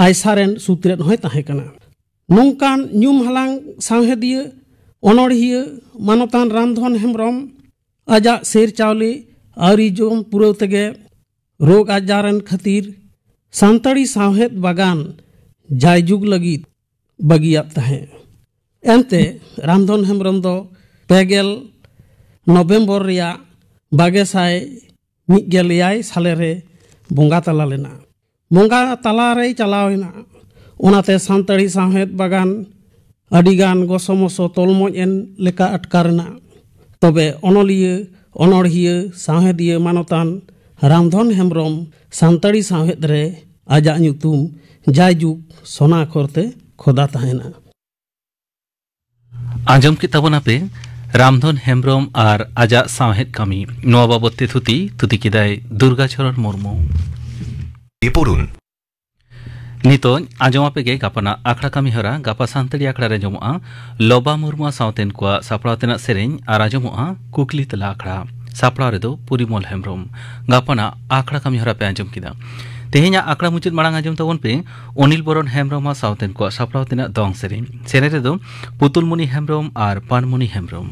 ᱟᱭᱥᱟ ᱨᱮᱱ ᱥᱩᱛᱨᱮᱫ ᱦᱚᱸᱭ ᱛᱟᱦᱮᱸ ᱠᱟᱱᱟ᱾ ᱱᱚᱝᱠᱟᱱ ᱧᱩᱢ ᱦᱟᱞᱟᱝ ᱥᱟᱶᱦᱮᱫᱤᱭᱟᱹ, ᱚᱱᱚᱬᱦᱤᱭᱟᱹ, ᱢᱟᱱᱚᱛᱟᱱ ᱨᱟᱢᱫᱷᱚᱱ ᱦᱮᱢᱵᱨᱚᱢ ᱟᱡᱟᱜ ᱥᱮᱨ ᱪᱟᱣᱞᱮ ᱟᱹᱣᱨᱤ ᱡᱚᱢ ᱯᱩᱨᱟᱹᱣ ᱛᱮᱜᱮ ᱨᱳᱜᱽ ᱟᱡᱟᱨ ᱮᱱ ᱠᱷᱟᱹᱛᱤᱨ ᱥᱟᱱᱛᱟᱲᱤ ᱥᱟᱶᱦᱮᱫ ᱵᱟᱜᱟᱱ ᱡᱟᱭᱡᱩᱜᱽ ᱞᱟᱹᱜᱤᱫ ᱵᱟᱹᱜᱤᱭᱟᱫ ᱛᱟᱦᱮᱸᱫ᱾ ᱮᱱᱛᱮ ᱨᱟᱢᱫᱷᱚᱱ ᱦᱮᱢᱵᱨᱚᱢ ᱫᱚ ᱯᱮ ᱜᱮᱞ ᱱᱚᱵᱷᱮᱢᱵᱚᱨ ᱨᱮᱭᱟᱜ ᱵᱟᱜᱮ ᱥᱟᱭ ᱢᱤᱫ ᱜᱮᱞ ᱮᱭᱟᱭ ᱥᱟᱞᱮ ᱨᱮ ᱵᱚᱸᱜᱟ ᱛᱟᱞᱟ ᱞᱮᱱᱟ᱾ ᱵᱚᱸᱜᱟ ᱛᱟᱞᱟ ᱨᱮᱭ ᱪᱟᱞᱟᱣ ᱮᱱᱟ᱾ ᱚᱱᱟᱛᱮ ᱥᱟᱱᱛᱟᱲᱤ ᱥᱟᱶᱦᱮᱫ ᱵᱟᱜᱟᱱ ᱟᱹᱰᱤᱜᱟᱱ ᱜᱚᱥᱚᱢᱚᱥᱚ ᱛᱚᱞᱢᱚᱡ ᱮᱱ ᱞᱮᱠᱟ ᱟᱴᱠᱟᱨ ᱮᱱᱟ᱾ ᱛᱚᱵᱮ ᱚᱱᱚᱞᱤᱭᱟᱹ, ᱚᱱᱚᱬᱦᱤᱭᱟᱹ, ᱥᱟᱶᱦᱮᱫᱤᱭᱟᱹ ᱢᱟᱱᱚᱛᱟᱱ ᱨᱟᱢᱫᱷᱚᱱ ᱦᱮᱢᱵᱨᱚᱢ ᱥᱟᱱᱛᱟᱲᱤ ᱥᱟᱶᱦᱮᱫ ᱨᱮ ᱟᱡᱟᱜ ᱧᱩᱛᱩᱢ ᱡᱟᱭᱡᱩᱜᱽ ᱥᱚᱱᱟ ᱟᱠᱷᱚᱨ ᱛᱮ ᱠᱷᱚᱫᱟ ᱛᱟᱦᱮᱱᱟ᱾ ᱟᱸᱡᱚᱢ ᱠᱮᱫ ᱛᱟᱵᱚᱱᱟᱯᱮ ᱨᱟᱢᱫᱷᱚᱱ ᱦᱮᱢᱵᱨᱚᱢ ᱟᱨ ᱟᱡᱟᱜ ᱥᱟᱶᱦᱮᱫ ᱠᱟᱹᱢᱤ᱾ ᱱᱚᱣᱟ ᱵᱟᱵᱚᱛ ᱛᱮ ᱛᱷᱩᱛᱤ ᱛᱷᱩᱛᱤ ᱠᱮᱫᱟᱭ ᱫᱩᱨᱜᱟᱪᱚᱨᱚᱱ ᱢᱩᱨᱢᱩ᱾ ᱯᱩᱨᱩᱱ᱾ ᱱᱤᱛᱚᱜ ᱟᱸᱡᱚᱢ ᱟᱯᱮ ᱜᱮ ᱜᱟᱯᱟᱱᱟᱜ ᱟᱠᱷᱲᱟ ᱠᱟᱹᱢᱤ ᱦᱚᱨᱟ᱾ ᱜᱟᱯᱟ ᱥᱟᱱᱛᱟᱲᱤ ᱟᱠᱷᱲᱟ ᱨᱮ ᱟᱸᱡᱚᱢᱚᱜᱼᱟ ᱞᱚᱵᱟ ᱢᱩᱨᱢᱩ ᱥᱟᱶᱛᱮᱱ ᱠᱚᱣᱟᱜ ᱥᱟᱯᱲᱟᱣ ᱛᱮᱱᱟᱜ ᱥᱮᱨᱮᱧ ᱟᱨ ᱟᱸᱡᱚᱢᱚᱜᱼᱟ ᱠᱩᱠᱞᱤ ᱛᱮᱞᱟ ᱟᱠᱷᱲᱟ᱾ ᱥᱟᱯᱲᱟᱣ ᱨᱮᱫᱚ ᱯᱚᱨᱤᱢᱚᱞ ᱦᱮᱢᱵᱨᱚᱢ᱾ ᱜᱟᱯᱟᱱᱟᱜ ᱟᱠᱷᱲᱟ ᱠᱟᱹᱢᱤ ᱦᱚᱨᱟ ᱯᱮ ᱟᱸᱡᱚᱢ ᱠᱮᱫᱟ᱾ ᱛᱮᱦᱮᱧᱟᱜ ᱟᱠᱷᱲᱟ ᱢᱩᱪᱟᱹᱫ ᱢᱟᱲᱟᱝ ᱟᱸᱡᱚᱢ ᱛᱟᱵᱚᱱ ᱯᱮ ᱚᱱᱤᱞ ᱵᱚᱨᱚᱱ ᱦᱮᱢᱵᱨᱚᱢ ᱥᱟᱶᱛᱮᱱ ᱠᱚᱣᱟᱜ ᱥᱟᱯᱲᱟᱣ ᱛᱮᱱᱟᱜ ᱫᱚᱝ ᱥᱮᱨᱮᱧ᱾ ᱥᱮᱨᱮᱧ ᱨᱮᱫᱚ ᱯᱩᱛᱩᱞᱢᱩᱱᱤ ᱦᱮᱢᱵᱨᱚᱢ ᱟᱨ ᱯᱟᱱᱢᱩᱱᱤ ᱦᱮᱢᱵᱨᱚᱢ᱾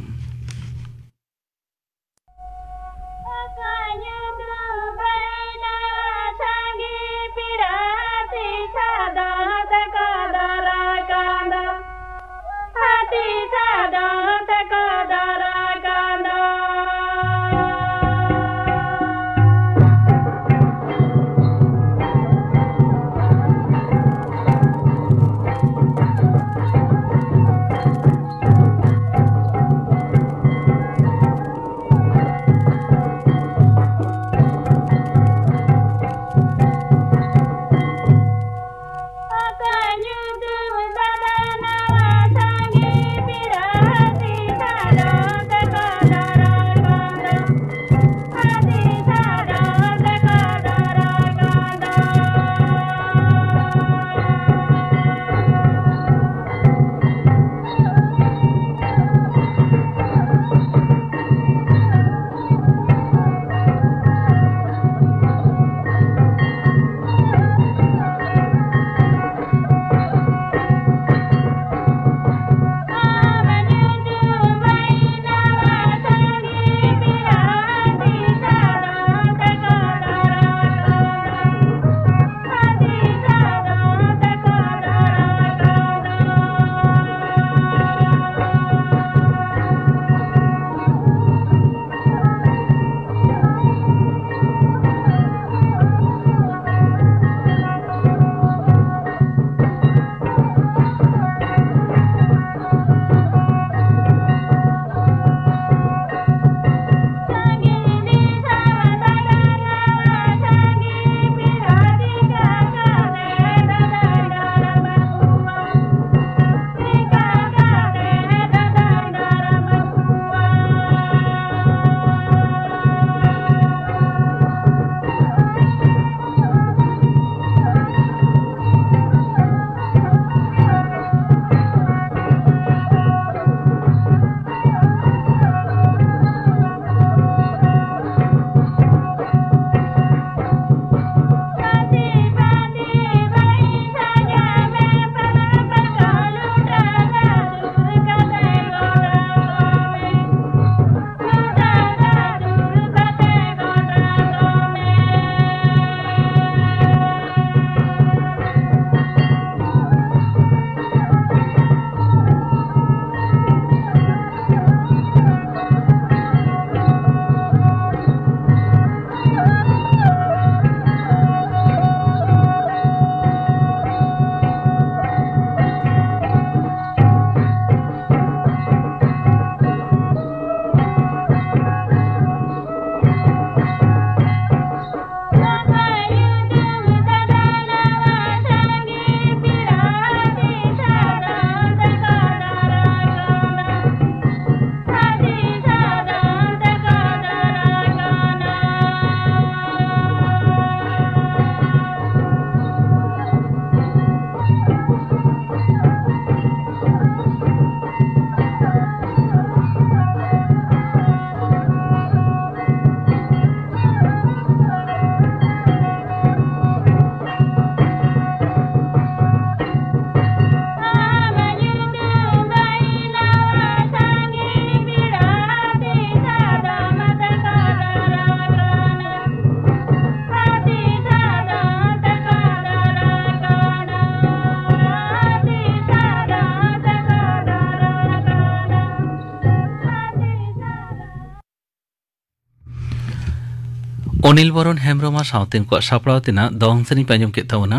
ᱚᱱᱤᱞ ᱵᱚᱨᱚᱱ ᱦᱮᱢᱵᱽᱨᱚᱢ ᱟᱨ ᱥᱟᱶᱛᱮ ᱩᱱᱠᱩᱣᱟᱜ ᱥᱟᱯᱲᱟᱣ ᱛᱮᱱᱟᱜ ᱫᱚᱝ ᱥᱮᱨᱮᱧ ᱯᱮ ᱟᱸᱡᱚᱢ ᱠᱮᱫ ᱛᱟᱵᱚᱱᱟ᱾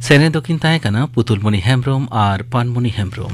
ᱥᱮᱨᱮᱧ ᱫᱚᱠᱤᱱ ᱛᱟᱦᱮᱸ ᱠᱟᱱᱟ ᱯᱩᱛᱩᱞᱢᱚᱱᱤ ᱦᱮᱢᱵᱽᱨᱚᱢ ᱟᱨ ᱯᱟᱱᱢᱚᱱᱤ ᱦᱮᱢᱵᱽᱨᱚᱢ᱾